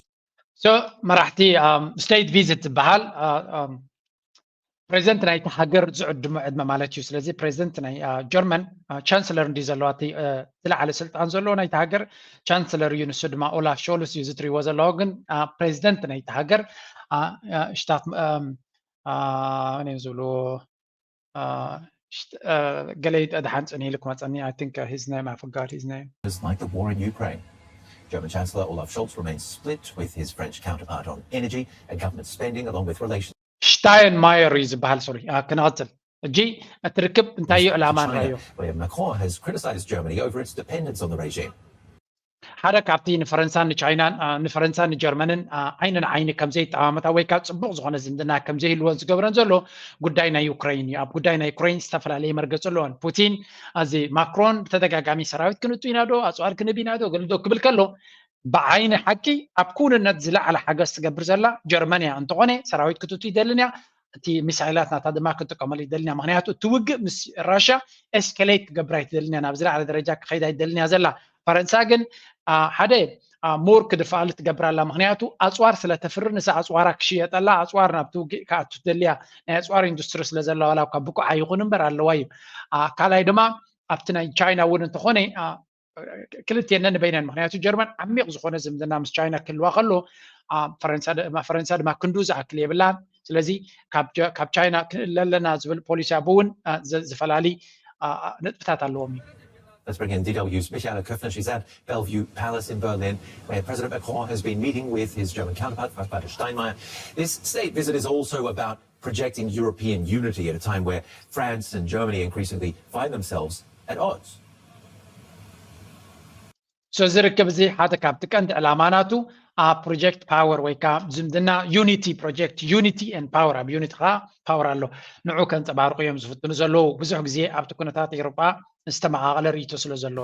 So መራሕቲ state visit ዝበሃል ፕሬዚደንት ናይቲ ሃገር ዝዕድሞ ዕድመ ማለት እዩ። ስለዚ ፕሬዚደንት ናይ ጀርመን ቻንስለር እንዲ ዘለዋ ዝለዓለ ስልጣን ዘለዎ ናይቲ ሃገር ቻንስለር እዩ። ንሱ ድማ ኦላፍ ሾልስ እዩ ዝትሪዎ ዘለዎ። ግን ፕሬዚደንት ናይቲ ሃገር ሽታት ነ ዝብሉ ገለ ደሓን ፅን ኢሉ ክመፀኒ I think his name I forgot his name like the war in Ukraine. German Chancellor Olaf Scholz remains split with his French counterpart on energy and government spending, along with relations. ሽታየን ማየር እዩ ዝበሃል። ሶሪ፣ ክንቐፅል እጂ እቲ ርክብ እንታይ እዩ ዕላማ ንራዮ? Where Macron has criticized Germany over its dependence on the regime. ሓደ ካብቲ ንፈረንሳን ንቻይናን ንፈረንሳን ንጀርመንን ዓይኒ ንዓይኒ ከም ዘይጠማመታ ወይ ካብ ፅቡቕ ዝኾነ ዝምድና ከም ዘይህልወን ዝገብረን ዘሎ ጉዳይ ናይ ዩክሬን እዩ። ኣብ ጉዳይ ናይ ዩክሬን ዝተፈላለየ መርገፂ ኣለዎን። ፑቲን እዚ ማክሮን ብተደጋጋሚ ሰራዊት ክንእቱ ኢና ዶ ኣፅዋር ክንህብ ኢና ዶ ገለ ዶ ክብል ከሎ ብዓይኒ ሓቂ ኣብ ክውንነት ዝለዓለ ሓገዝ ትገብር ዘላ ጀርመን እያ። እንተኾነ ሰራዊት ክትእቱ ይደልን እያ፣ እቲ ሚሳይላት ናታ ድማ ክንጥቀመሉ ይደልን እያ። ምክንያቱ እቲ ውግእ ምስ ራሽያ ኤስኬሌት ክገብር ኣይትደልን እያ፣ ናብ ዝለዓለ ደረጃ ክኸይድ ኣይትደልን እያ ዘላ። ፈረንሳ ግን ሓደ ሞር ክድፍኣሉ ትገብር ኣላ። ምክንያቱ ኣፅዋር ስለተፍሪ ንሳ ኣፅዋራ ክሽየጠላ ኣፅዋር ናብቲ ውግእ ክኣቱ ትደሊ እያ። ናይ ኣፅዋር ኢንዱስትሪ ስለዘለዋ ዋላ እኳ ብቁዕ ኣይኹን እምበር ኣለዋ እዩ። ካልኣይ ድማ ኣብቲ ናይ ቻይና እውን እንተኾነ ክልቴን ነንበይነን ምክንያቱ ጀርመን ዓሚቕ ዝኾነ ዝምድና ምስ ቻይና ክህልዋ ከሎ ፈረንሳ ድማ ክንዱ ዝኣክል የብላን። ስለዚ ካብ ቻይና ክንእለ ኣለና ዝብል ፖሊሲ ኣቡ እውን ዝፈላሊ ነጥብታት ኣለዎም እዩ። Let's bring in D W's Michaela Köfner. She's at Bellevue Palace in Berlin, where President Macron has been meeting with his German counterpart, Frank-Walter Steinmeier. This state visit is also about projecting European unity at a time where France and Germany increasingly find themselves at odds. So እዚ ርክብ እዚ ሓደ ካብቲ ቀንዲ ዕላማ ናቱ ኣብ ፕሮጀክት ፓወር ወይ ከዓ ዝምድና ዩኒቲ ፕሮጀክት ዩኒቲ ን ፓወር ኣብ ዩኒቲ ከዓ ፓወር ኣሎ ንዑ ከንፀባርቁ እዮም ዝፍትኑ ዘለዉ። ብዙሕ ግዜ ኣብቲ ኩነታት ኤውሮጳ ዝተመቓቐለ ርእይቶ ስለ ዘሎ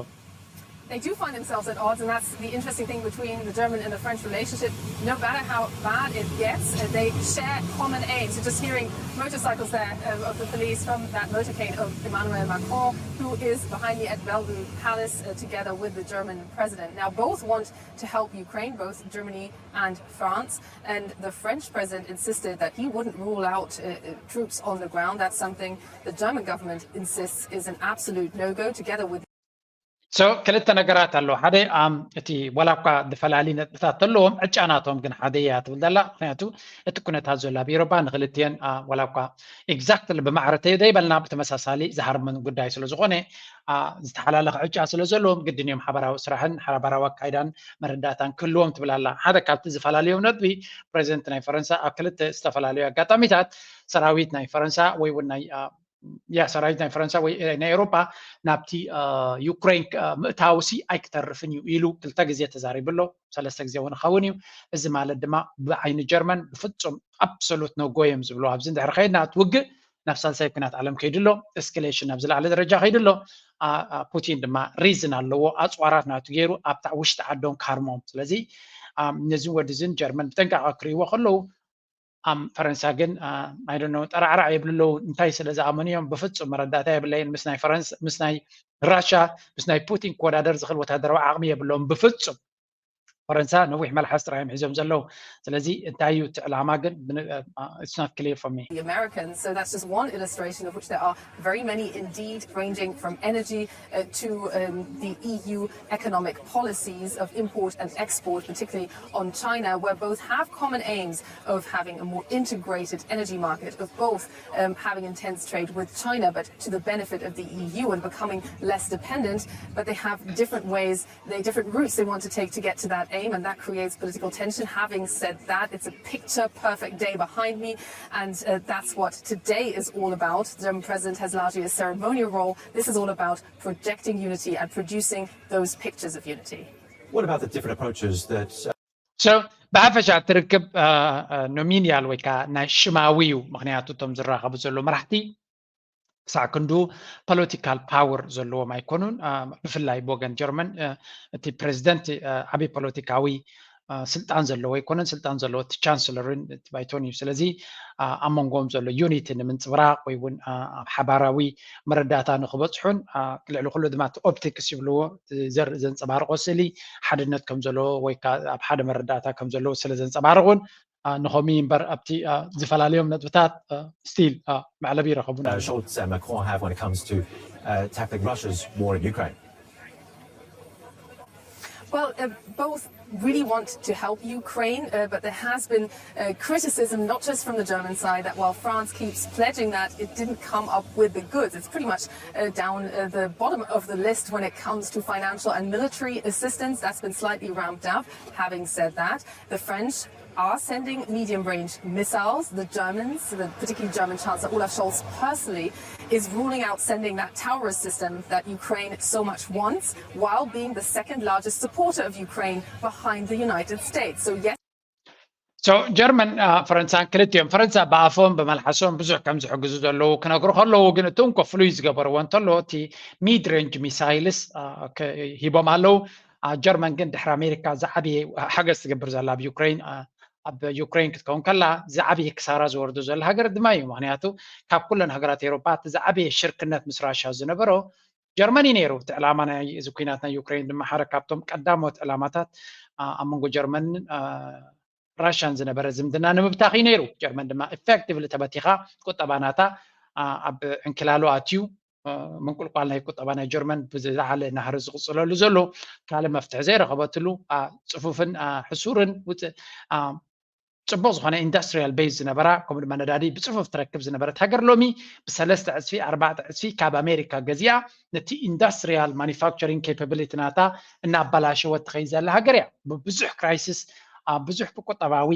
They do find themselves at odds, and that's the interesting thing between the German and the French relationship. No matter how bad it gets, uh, they share common aims. So just hearing motorcycles there uh, of the police from that motorcade of Emmanuel Macron, who is behind me at Bellevue Palace uh, together with the German president. Now, both want to help Ukraine, both Germany and France. And the French president insisted that he wouldn't rule out uh, troops on the ground. That's something the German government insists is an absolute no-go, together with So ክልተ ነገራት ኣሎ። ሓደ እቲ ዋላ እኳ ዝፈላሊ ነጥብታት ተለዎም ዕጫ ናቶም ግን ሓደ እያ ትብል ዘላ። ምክንያቱ እቲ ኩነታት ዘሎ ኣብ ኤሮፓ ንክልትየን ዋላ እኳ ኤግዛክትሊ ብማዕረ ተይበልና ብተመሳሳሊ ዝሃርምን ጉዳይ ስለ ዝኾነ ዝተሓላለኸ ዕጫ ስለ ዘለዎም ግድን እዮም ሓበራዊ ስራሕን ሓበራዊ ኣካይዳን መረዳእታን ክህልዎም ትብል ኣላ። ሓደ ካብቲ ዝፈላለዮም ነጥቢ ፕሬዚደንት ናይ ፈረንሳ ኣብ ክልተ ዝተፈላለዩ ኣጋጣሚታት ሰራዊት ናይ ፈረንሳ ወይ እውን ናይ ያ ሰራዊት ናይ ፈረንሳ ወይ ናይ ኤሮፓ ናብቲ ዩክሬን ምእታውሲ ኣይክተርፍን እዩ ኢሉ ክልተ ግዜ ተዛሪቡ ኣሎ። ሰለስተ ግዜ እውን ኸውን እዩ። እዚ ማለት ድማ ብዓይኒ ጀርመን ብፍፁም ኣብሶሉት ነጎ እዮም ዝብሉ። ኣብዚ እንድሕር ከይድና እቲ ውግእ ናብ ሳልሳይ ኩናት ዓለም ከይዱ ኣሎ። ኤስኬሌሽን ናብ ዝለዓለ ደረጃ ከይዱ ኣሎ። ፑቲን ድማ ሪዝን ኣለዎ። ኣፅዋራት ናቱ ገይሩ ኣብታ ውሽጢ ዓዶም ካርሞም። ስለዚ ነዚ ወዲ ዝን ጀርመን ብጥንቃቐ ክርእይዎ ከለዉ ኣም ፈረንሳ ግን ኣይደኖ ጠራዕራዕ የብሉ ኣለዉ። እንታይ ስለ ዝኣመኑ እዮም? ብፍጹም መረዳእታ የብለይን። ምስ ናይ ፈረንሳ ምስ ናይ ራሻ ምስ ናይ ፑቲን ክወዳደር ዝኽእል ወታደራዊ ዓቕሚ የብሎም ብፍጹም። ፈረንሳ ነዊሕ መልሓስ ጥራይ እዮም ሒዞም ዘለዉ። ስለዚ እንታይ እዩ እቲ ዕላማ ግን it's not clear for me. The Americans. So that's just one illustration of which there are very many indeed, ranging from energy uh, to um, the E U economic policies of import and export, particularly on China, where both have common aims of having a more integrated energy market, of both um, having intense trade with China, but to the benefit of the E U and becoming less dependent. But they have different ways, they different routes they want to take to get to that aim, and that creates political tension. Having said that, it's a picture perfect day behind me, and uh, that's what today is all about. The German president has largely a ceremonial role. This is all about projecting unity and producing those pictures of unity. What about the different approaches that uh, So ብሓፈሻ እቲ ርክብ ኖሚኒያል ወይ ከዓ ናይ ሽማዊ እዩ። ምክንያቱ እቶም ዝራኸቡ ዘለዉ መራሕቲ ክሳዕ ክንዱ ፖለቲካል ፓወር ዘለዎም ኣይኮኑን። ብፍላይ ብወገን ጀርመን እቲ ፕሬዚደንት ዓብዪ ፖለቲካዊ ስልጣን ዘለዎ ኣይኮነን። ስልጣን ዘለዎ እቲ ቻንስለርን እቲ ባይቶን እዩ። ስለዚ ኣብ መንጎም ዘሎ ዩኒቲ ንምንፅብራቕ ወይ እውን ኣብ ሓባራዊ መረዳእታ ንክበፅሑን ልዕሊ ኩሉ ድማ እቲ ኦፕቲክስ ይብልዎ፣ ዘርኢ ዘንፀባርቆ ስእሊ ሓድነት ከም ዘለዎ ወይ ከዓ ኣብ ሓደ መረዳእታ ከም ዘለዎ ስለ ዘንፀባርቑን ንኸሚ እምበር ኣብቲ ዝፈላለዮም ነጥብታት ስቲል መዕለቢ ይረኸቡና። Schultz and Macron have when it comes to uh, tackling Russia's war in Ukraine? Well, uh, both really want to help Ukraine, uh, but there has been uh, criticism, not just from the German side, that while France keeps pledging that, it didn't come up with the goods. It's pretty much uh, down uh, the bottom of the list when it comes to financial and military assistance. That's been slightly ramped up. Having said that, the French are sending medium range missiles. The Germans, the, particularly German Chancellor Olaf Scholz personally, is ruling out sending that Taurus system that Ukraine so much wants, while being the second largest supporter of Ukraine behind the United States. So, yes. So ጀርመን ፈረንሳን ክልቲኦም ፈረንሳ ብኣፎም ብመልሓሶም ብዙሕ ከም ዝሕግዙ ዘለዉ ክነግሩ ከለዉ ግን እቲ እንኮ ፍሉይ ዝገበርዎ እንተሎ እቲ ሚድ ሬንጅ ሚሳይልስ ሂቦም ኣለዉ። ጀርመን ግን ድሕሪ ኣሜሪካ ዝዓብየ ሓገዝ ትገብር ዘላ ኣብ ዩክሬን ኣብ ዩክሬን ክትከውን ከላ ዝዓብየ ክሳራ ዝወርዶ ዘሎ ሃገር ድማ እዩ። ምክንያቱ ካብ ኩለን ሃገራት ኤሮፓ እቲ ዝዓብየ ሽርክነት ምስ ራሻ ዝነበሮ ጀርመን እዩ ነይሩ። እቲ ዕላማ ናይ እዚ ኩናት ናይ ዩክሬን ድማ ሓደ ካብቶም ቀዳሞት ዕላማታት ኣብ መንጎ ጀርመንን ራሻን ዝነበረ ዝምድና ንምብታኽ እዩ ነይሩ። ጀርመን ድማ ኢፌክቲቭሊ ተበቲኻ ቁጠባ ናታ ኣብ ዕንክላሎ ኣትዩ ምንቁልቋል ናይ ቁጠባ ናይ ጀርመን ብዝለዓለ ናህሪ ዝቕፅለሉ ዘሎ ካልእ መፍትሒ ዘይረኸበትሉ ፅፉፍን ሕሱርን ውፅእ ፅቡቅ ዝኾነ ኢንዱስትሪያል ቤዝ ዝነበራ ከምኡ ድማ ነዳዲ ብፅፉፍ ትረክብ ዝነበረት ሃገር ሎሚ ብሰለስተ ዕፅፊ ኣርባዕተ ዕፅፊ ካብ ኣሜሪካ ገዚኣ ነቲ ኢንዱስትሪያል ማኒፋክቸሪንግ ኬፓቢሊቲ ናታ እናኣባላሸወት ትኸይድ ዘላ ሃገር እያ። ብብዙሕ ክራይሲስ ብዙሕ ብቁጠባዊ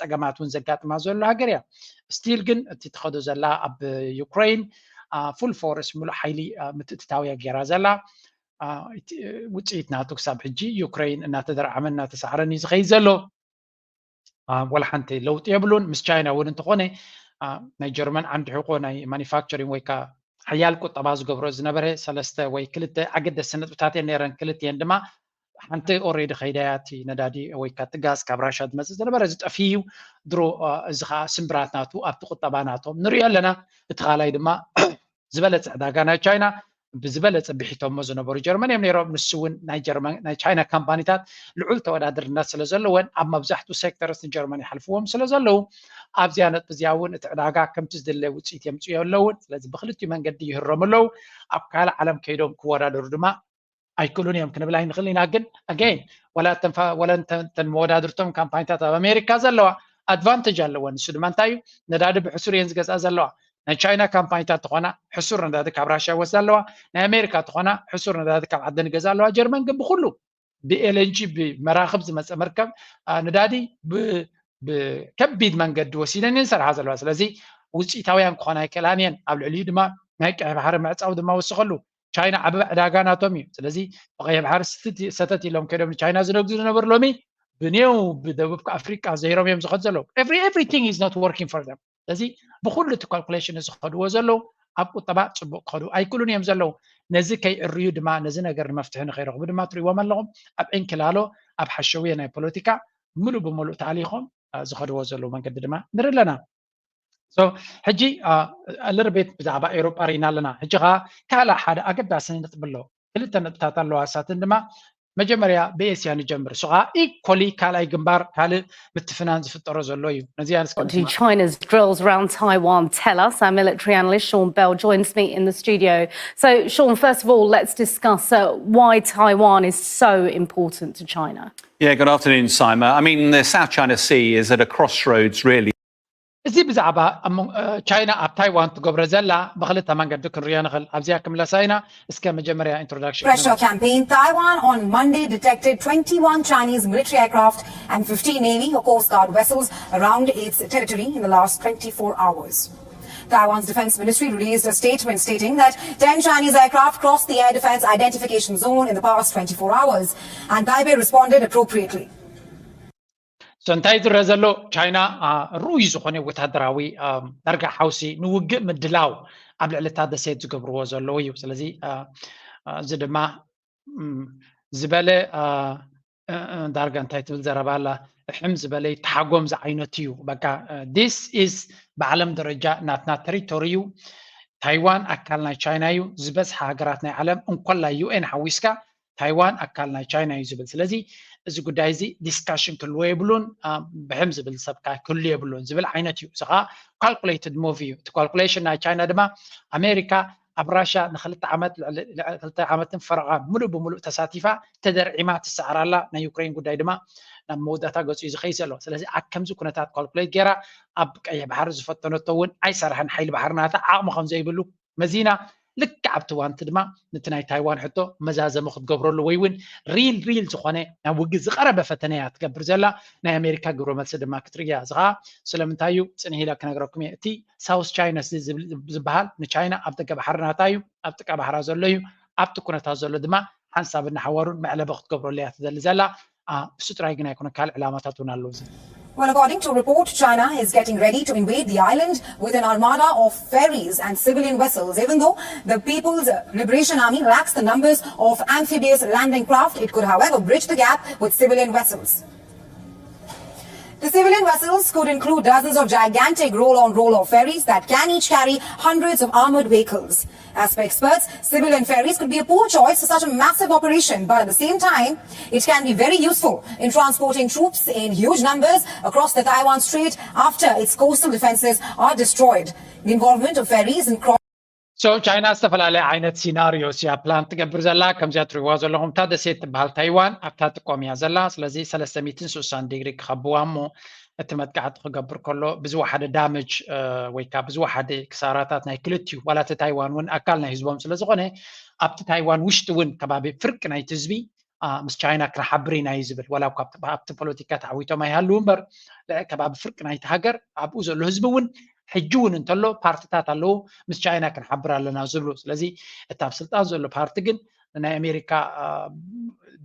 ፀገማት እውን ዘጋጥማ ዘሎ ሃገር እያ። ስቲል ግን እቲ ትኸዶ ዘላ ኣብ ዩክሬን ፉል ፎርስ ሙሉእ ሓይሊ ምትእትታው እያ ገይራ ዘላ። ውፅኢት ናቱ ክሳብ ሕጂ ዩክሬን እናተደርዓመን እናተሳዕረን እዩ ዝኸይድ ዘሎ። ወላ ሓንቲ ለውጢ የብሉን። ምስ ቻይና እውን እንተኾነ ናይ ጀርመን ዓንዲ ሕቆ ናይ ማኒፋክቸሪንግ ወይ ከዓ ሓያል ቁጠባ ዝገብሮ ዝነበረ ሰለስተ ወይ ክልተ ኣገደስቲ ነጥብታት እየን ነይረን። ክልቲኤን ድማ ሓንቲ ኦሬዲ ከይዳያ እቲ ነዳዲ ወይ ከዓ እቲ ጋዝ ካብ ራሻ ዝመፅእ ዝነበረ ዝጠፊ እዩ። ድሮ እዚ ከዓ ስምብራት ናቱ ኣብቲ ቁጠባ ናቶም ንሪኦ ኣለና። እቲ ካልኣይ ድማ ዝበለፀ ዕዳጋ ናይ ቻይና ብዝበለፀ ብሒቶሞ ዝነበሩ ጀርመን እዮም ነይሮም። ንሱ እውን ናይ ጀርመን ናይ ቻይና ካምፓኒታት ልዑል ተወዳድርነት ስለ ዘለወን ኣብ መብዛሕትኡ ሴክተርስ ንጀርመን ይሓልፍዎም ስለ ዘለዉ ኣብዚኣ ነጥቢ እዚኣ እውን እቲ ዕዳጋ ከምቲ ዝድለ ውፅኢት የምፅኡ ኣለውን። ስለዚ ብክልቲኡ መንገዲ ይህረሙ ኣለዉ። ኣብ ካልእ ዓለም ከይዶም ክወዳደሩ ድማ ኣይክእሉን እዮም ክንብል ኣይንኽእል ኢና። ግን ኣገይን ወላ እተን መወዳድርቶም ካምፓኒታት ኣብ ኣሜሪካ ዘለዋ ኣድቫንቴጅ ኣለወን። ንሱ ድማ እንታይ እዩ? ነዳዲ ብሕሱር እየን ዝገዝኣ ዘለዋ። ናይ ቻይና ካምፓኒታት ተኾና ሕሱር ነዳዲ ካብ ራሽያ ይወስዳ ኣለዋ። ናይ ኣሜሪካ ተኾና ሕሱር ነዳዲ ካብ ዓደን ይገዝኣ ኣለዋ። ጀርመን ግን ብኩሉ ብኤልኤንጂ ብመራኽብ ዝመፀ መርከብ ነዳዲ ብከቢድ መንገዲ ወሲደን እየን ዝሰርሓ ዘለዋ። ስለዚ ውፅኢታውያን ክኾና ኣይክእላን እየን። ኣብ ልዕሊኡ ድማ ናይ ቀይ ባሕሪ ምዕፃው ድማ ወስኸሉ። ቻይና ዓቢ ዕዳጋ ናቶም እዩ። ስለዚ ብቀይ ባሕሪ ሰተት ኢሎም ከይዶም ንቻይና ዝነግዱ ዝነበሩ ሎሚ ብኔው ብደቡብ ኣፍሪቃ ዘይሮም እዮም ዝኸዱ ዘለዉ። Everything is not working for them። ስለዚ ብኩሉ እቲ ካልኩሌሽን እዚ ከድዎ ዘለዉ ኣብ ቁጠባ ፅቡቅ ክኸዱ ኣይክእሉን እዮም ዘለዉ። ነዚ ከይእርዩ ድማ ነዚ ነገር ንመፍትሒ ንከይረኽቡ ድማ ትሪእዎም ኣለኹም። ኣብ ዕንክላሎ ኣብ ሓሸውየ ናይ ፖለቲካ ምሉእ ብምሉእ ተኣሊኾም ዝኸድዎ ዘለዉ መንገዲ ድማ ንርኢ ኣለና። ሕጂ ልርቤት ብዛዕባ ኤውሮጳ ርኢና ኣለና። ሕጂ ከዓ ካልእ ሓደ ኣገዳሲ ነጥቢ ኣሎ። ክልተ ነጥብታት ኣለዋ። እሳትን ድማ መጀመርያ ብኤስያ ንጀምር። እሱ ከዓ ኢኮሊ ካልኣይ ግንባር ካልእ ምትፍናን ዝፍጠሮ ዘሎ እዩ። ነዚኣ ንስከ What do China's drills around Taiwan tell us? Our military analyst Sean Bell joins me in the studio. So, Sean, first of all, let's discuss uh, why Taiwan is so important to China. Yeah, good afternoon, Saima. I mean, the South China Sea is at a crossroads, really. እዚ ብዛዕባ ቻይና ኣብ ታይዋን ትገብሮ ዘላ ብክልተ መንገዲ ክንሪኦ ንኽእል። ኣብዚኣ ክምለሳ ኢና። እስከ መጀመርያ ኢንትሮዳክሽን Pressure campaign. Taiwan on Monday detected twenty-one Chinese military aircraft and fifteen Navy or Coast Guard vessels around its territory in the last twenty-four hours. Taiwan's defense ministry released a statement stating that ten Chinese aircraft crossed the air defense identification zone in the past twenty-four hours, and Taipei responded appropriately. So እንታይ ዝረአ ዘሎ ቻይና ርኡይ ዝኾነ ወታደራዊ ዳርጋ ሓውሲ ንውግእ ምድላው ኣብ ልዕሊ እታ ደሴት ዝገብርዎ ዘለዉ እዩ። ስለዚ እዚ ድማ ዝበለ ዳርጋ እንታይ ትብል ዘረባ ኣላ፣ ሕም ዝበለ ይተሓጎም ዝዓይነቱ እዩ። በቃ this is ብዓለም ደረጃ ናትና ቴሪቶሪ እዩ። ታይዋን ኣካል ናይ ቻይና እዩ። ዝበዝሓ ሃገራት ናይ ዓለም እንኮላይ ዩ ኤን ሓዊስካ ታይዋን ኣካል ናይ ቻይና እዩ ዝብል። ስለዚ እዚ ጉዳይ እዚ ዲስካሽን ክህልዎ የብሉን፣ ብሕም ዝብል ሰብ ከዓ ክህሉ የብሉን ዝብል ዓይነት እዩ። እዚ ከዓ ካልኩሌትድ ሙቭ እዩ። እቲ ካልኩሌሽን ናይ ቻይና ድማ ኣሜሪካ ኣብ ራሻ ንክልተ ዓመት ልዕሊ ክልተ ዓመትን ፈረቓን ሙሉእ ብሙሉእ ተሳቲፋ ተደርዒማ ትሰዓር ኣላ። ናይ ዩክሬን ጉዳይ ድማ ናብ መወዳእታ ገፁ እዩ ዝኸይድ ዘሎ። ስለዚ ኣብ ከምዚ ኩነታት ካልኩሌት ገይራ ኣብ ቀይሕ ባሕሪ ዝፈተነቶ እውን ኣይሰርሐን። ሓይሊ ባሕሪ ናታ ዓቕሚ ከም ዘይብሉ መዚና ልክዕ ኣብቲ ዋንቲ ድማ ነቲ ናይ ታይዋን ሕቶ መዛዘሚ ክትገብረሉ ወይ እውን ሪል ሪል ዝኾነ ናብ ውግእ ዝቐረበ ፈተነ እያ ትገብር ዘላ። ናይ ኣሜሪካ ግብረ መልሲ ድማ ክትርኢ እያ። እዚ ከዓ ስለምንታይ እዩ ፅንሕ ኢለ ክነግረኩም እየ። እቲ ሳውስ ቻይና ሲ ዝበሃል ንቻይና ኣብ ደገ ባሕሪ ናታ እዩ፣ ኣብ ጥቃ ባሕራ ዘሎ እዩ። ኣብቲ ኩነታት ዘሎ ድማ ሓንሳብ እናሓወሩን መዕለቢ ክትገብረሉ እያ ትደሊ ዘላ። ብሱ ጥራይ ግን ኣይኮነ ካልእ ዕላማታት እውን ኣለዉ። Well, according to report, China is getting ready to invade the island with an armada of ferries and civilian vessels. Even though the People's Liberation Army lacks the numbers of amphibious landing craft, it could, however, bridge the gap with civilian vessels. The civilian vessels could include dozens of gigantic roll-on roll-off ferries that can each carry hundreds of armored vehicles. As per experts, civilian ferries could be a poor choice for such a massive operation, but at the same time, it can be very useful in transporting troops in huge numbers across the Taiwan Strait after its coastal defenses are destroyed. The involvement of ferries in cross So ቻይና ዝተፈላለየ ዓይነት ሲናሪዮ ሲያ ፕላን ትገብር ዘላ። ከምዚኣ ትሪእዋ ዘለኹም እታ ደሴት ትበሃል ታይዋን ኣብታ ጥቆም እያ ዘላ። ስለዚ ሰለስተ ሚእትን ስሳን ዲግሪ ክኸብዋ እሞ እቲ መጥቃዕቲ ክገብር ከሎ ብዝወሓደ ዳመጅ ወይ ከዓ ብዝወሓደ ክሳራታት ናይ ክልቲኡ ዋላ እቲ ታይዋን እውን ኣካል ናይ ህዝቦም ስለዝኾነ ኣብቲ ታይዋን ውሽጢ እውን ከባቢ ፍርቂ ናይቲ ህዝቢ ምስ ቻይና ክንሓብር ኢና እዩ ዝብል። ዋላ እኳ ኣብቲ ፖለቲካ ተዓዊቶም ኣይሃልው እምበር ከባቢ ፍርቂ ናይቲ ሃገር ኣብኡ ዘሎ ህዝቢ እውን ሕጂ እውን እንተሎ ፓርትታት ኣለዉ ምስ ቻይና ክንሓብር ኣለና ዝብሉ። ስለዚ እቲ ኣብ ስልጣን ዘሎ ፓርቲ ግን ናይ ኣሜሪካ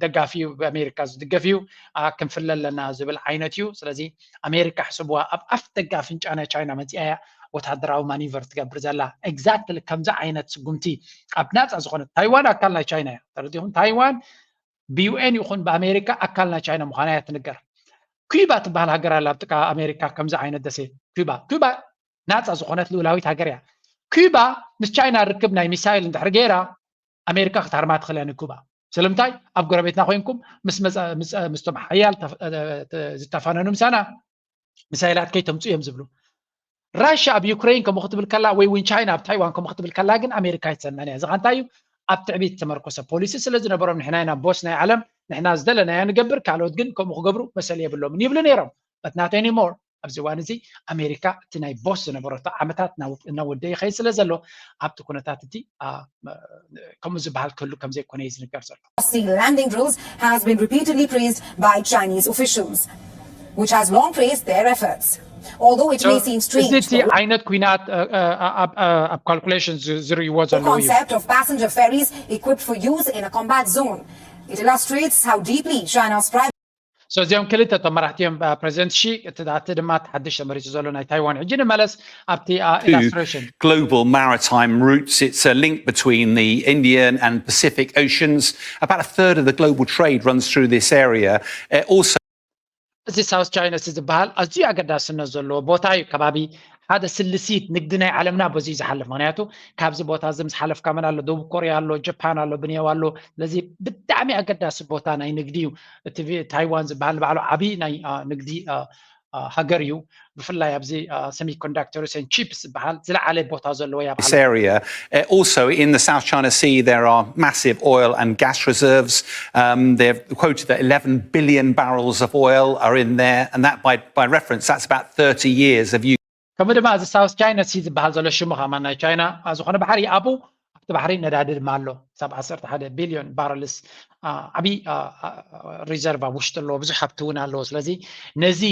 ደጋፊ እዩ፣ ብኣሜሪካ ዝድገፍ እዩ፣ ክንፍለ ኣለና ዝብል ዓይነት እዩ። ስለዚ ኣሜሪካ ሕስብዋ ኣብ ኣፍ ደገ ኣፍንጫ ናይ ቻይና መፂኣ እያ ወታደራዊ ማኒቨር ትገብር ዘላ። ኤግዛክትሊ ከምዚ ዓይነት ስጉምቲ ኣብ ናፃ ዝኾነት ታይዋን ኣካል ናይ ቻይና እያ። ተረዲኹም? ታይዋን ብዩኤን ይኹን ብኣሜሪካ ኣካል ናይ ቻይና ምዃና እያ ትንገር። ኩባ ትበሃል ሃገር ኣላ ኣብ ጥቃ ኣሜሪካ ከምዚ ዓይነት ደሴት ኩባ። ኩባ ናፃ ዝኾነት ልኡላዊት ሃገር እያ። ኩባ ምስ ቻይና ርክብ ናይ ሚሳይል እንድሕር ገይራ ኣሜሪካ ክትሃርማ ትኽእል እያ ንኩባ። ስለምንታይ ኣብ ጎረቤትና ኮይንኩም ምስቶም ሓያል ዝተፋነኑ ምሳና ሚሳይላት ከይተምፁ እዮም ዝብሉ። ራሽያ ኣብ ዩክሬን ከምኡ ክትብል ከላ ወይ እውን ቻይና ኣብ ታይዋን ከምኡ ክትብል ከላ ግን ኣሜሪካ ኣይትሰምዕን እያ። እዚ ኸ እንታይ እዩ? ኣብ ትዕቢት ዝተመርኮሰ ፖሊሲ ስለ ዝነበሮም ንሕና ኢና ቦስ ናይ ዓለም፣ ንሕና ዝደለናዮ ንገብር፣ ካልኦት ግን ከምኡ ክገብሩ መሰል የብሎምን ይብሉ ነይሮም። But not anymore። ኣብዚ እዋን እዚ ኣሜሪካ እቲ ናይ ቦስ ዝነበረቶ ዓመታት እናወደየ ይኸይድ ስለ ዘሎ ኣብቲ ኩነታት እቲ ከምኡ ዝበሃል ክህሉ ከም ዘይኮነ እዩ ዝንገር ዘሎ። Sea landing drills has been repeatedly praised by Chinese officials, which has long praised their efforts. Although it may seem strange, እቲ ዓይነት ኩናት ኣብ ካልኩሌሽን ዝርእይዎ the ዘለዉ እዩ። Concept of passenger ferries equipped for use in a combat zone, it illustrates how deeply China's private So እዚኦም ክልተ እቶም መራሕቲ እዮም ፕሬዚደንት ሺ። እቲ እቲ ድማ እቲ ሓድሽ ተመሪፁ ዘሎ ናይ ታይዋን። ሕጂ ንመለስ ኣብቲ ኢላስትሬሽን። Global maritime routes. It's a link between the Indian and Pacific Oceans. About a third of the global trade runs through this area. Uh, also, እዚ ሳውስ ቻይና ሲ ዝበሃል ኣዝዩ ኣገዳስነት ዘለዎ ቦታ እዩ። ከባቢ ሓደ ስልሲት ንግዲ ናይ ዓለምና በዚ እዩ ዝሓልፍ። ምክንያቱ ካብዚ ቦታ እዚ ምስ ሓለፍካ መን ኣሎ? ደቡብ ኮርያ ኣሎ፣ ጃፓን ኣሎ፣ ብንያው ኣሎ። ስለዚ ብጣዕሚ ኣገዳሲ ቦታ ናይ ንግዲ እዩ። እቲ ታይዋን ዝበሃል ባዕሉ ዓብዪ ናይ ንግዲ ሃገር እዩ። ብፍላይ ኣብዚ semiconductors and chips ዝበሃል ዝለዓለ ቦታ ዘለዎ እያ። This area. Uh, also, in the South China Sea, there are massive oil and gas reserves. Um, they've quoted that eleven billion barrels of oil are in there, and that, by, by reference, that's about thirty years of use. ከምኡ ድማ እዚ ሳውስ ቻይና ሲ ዝበሃል ዘሎ ሽሙ ከማን ናይ ቻይና ዝኾነ ባሕሪ ኣብኡ ኣብቲ ባሕሪ ነዳዲ ድማ ኣሎ። ክሳብ ዓሰርተ ሓደ ቢልዮን ባረልስ ዓብዪ ሪዘርቭ ኣብ ውሽጢ ኣለዎ። ብዙሕ ሃብቲ እውን ኣለዎ። ስለዚ ነዚ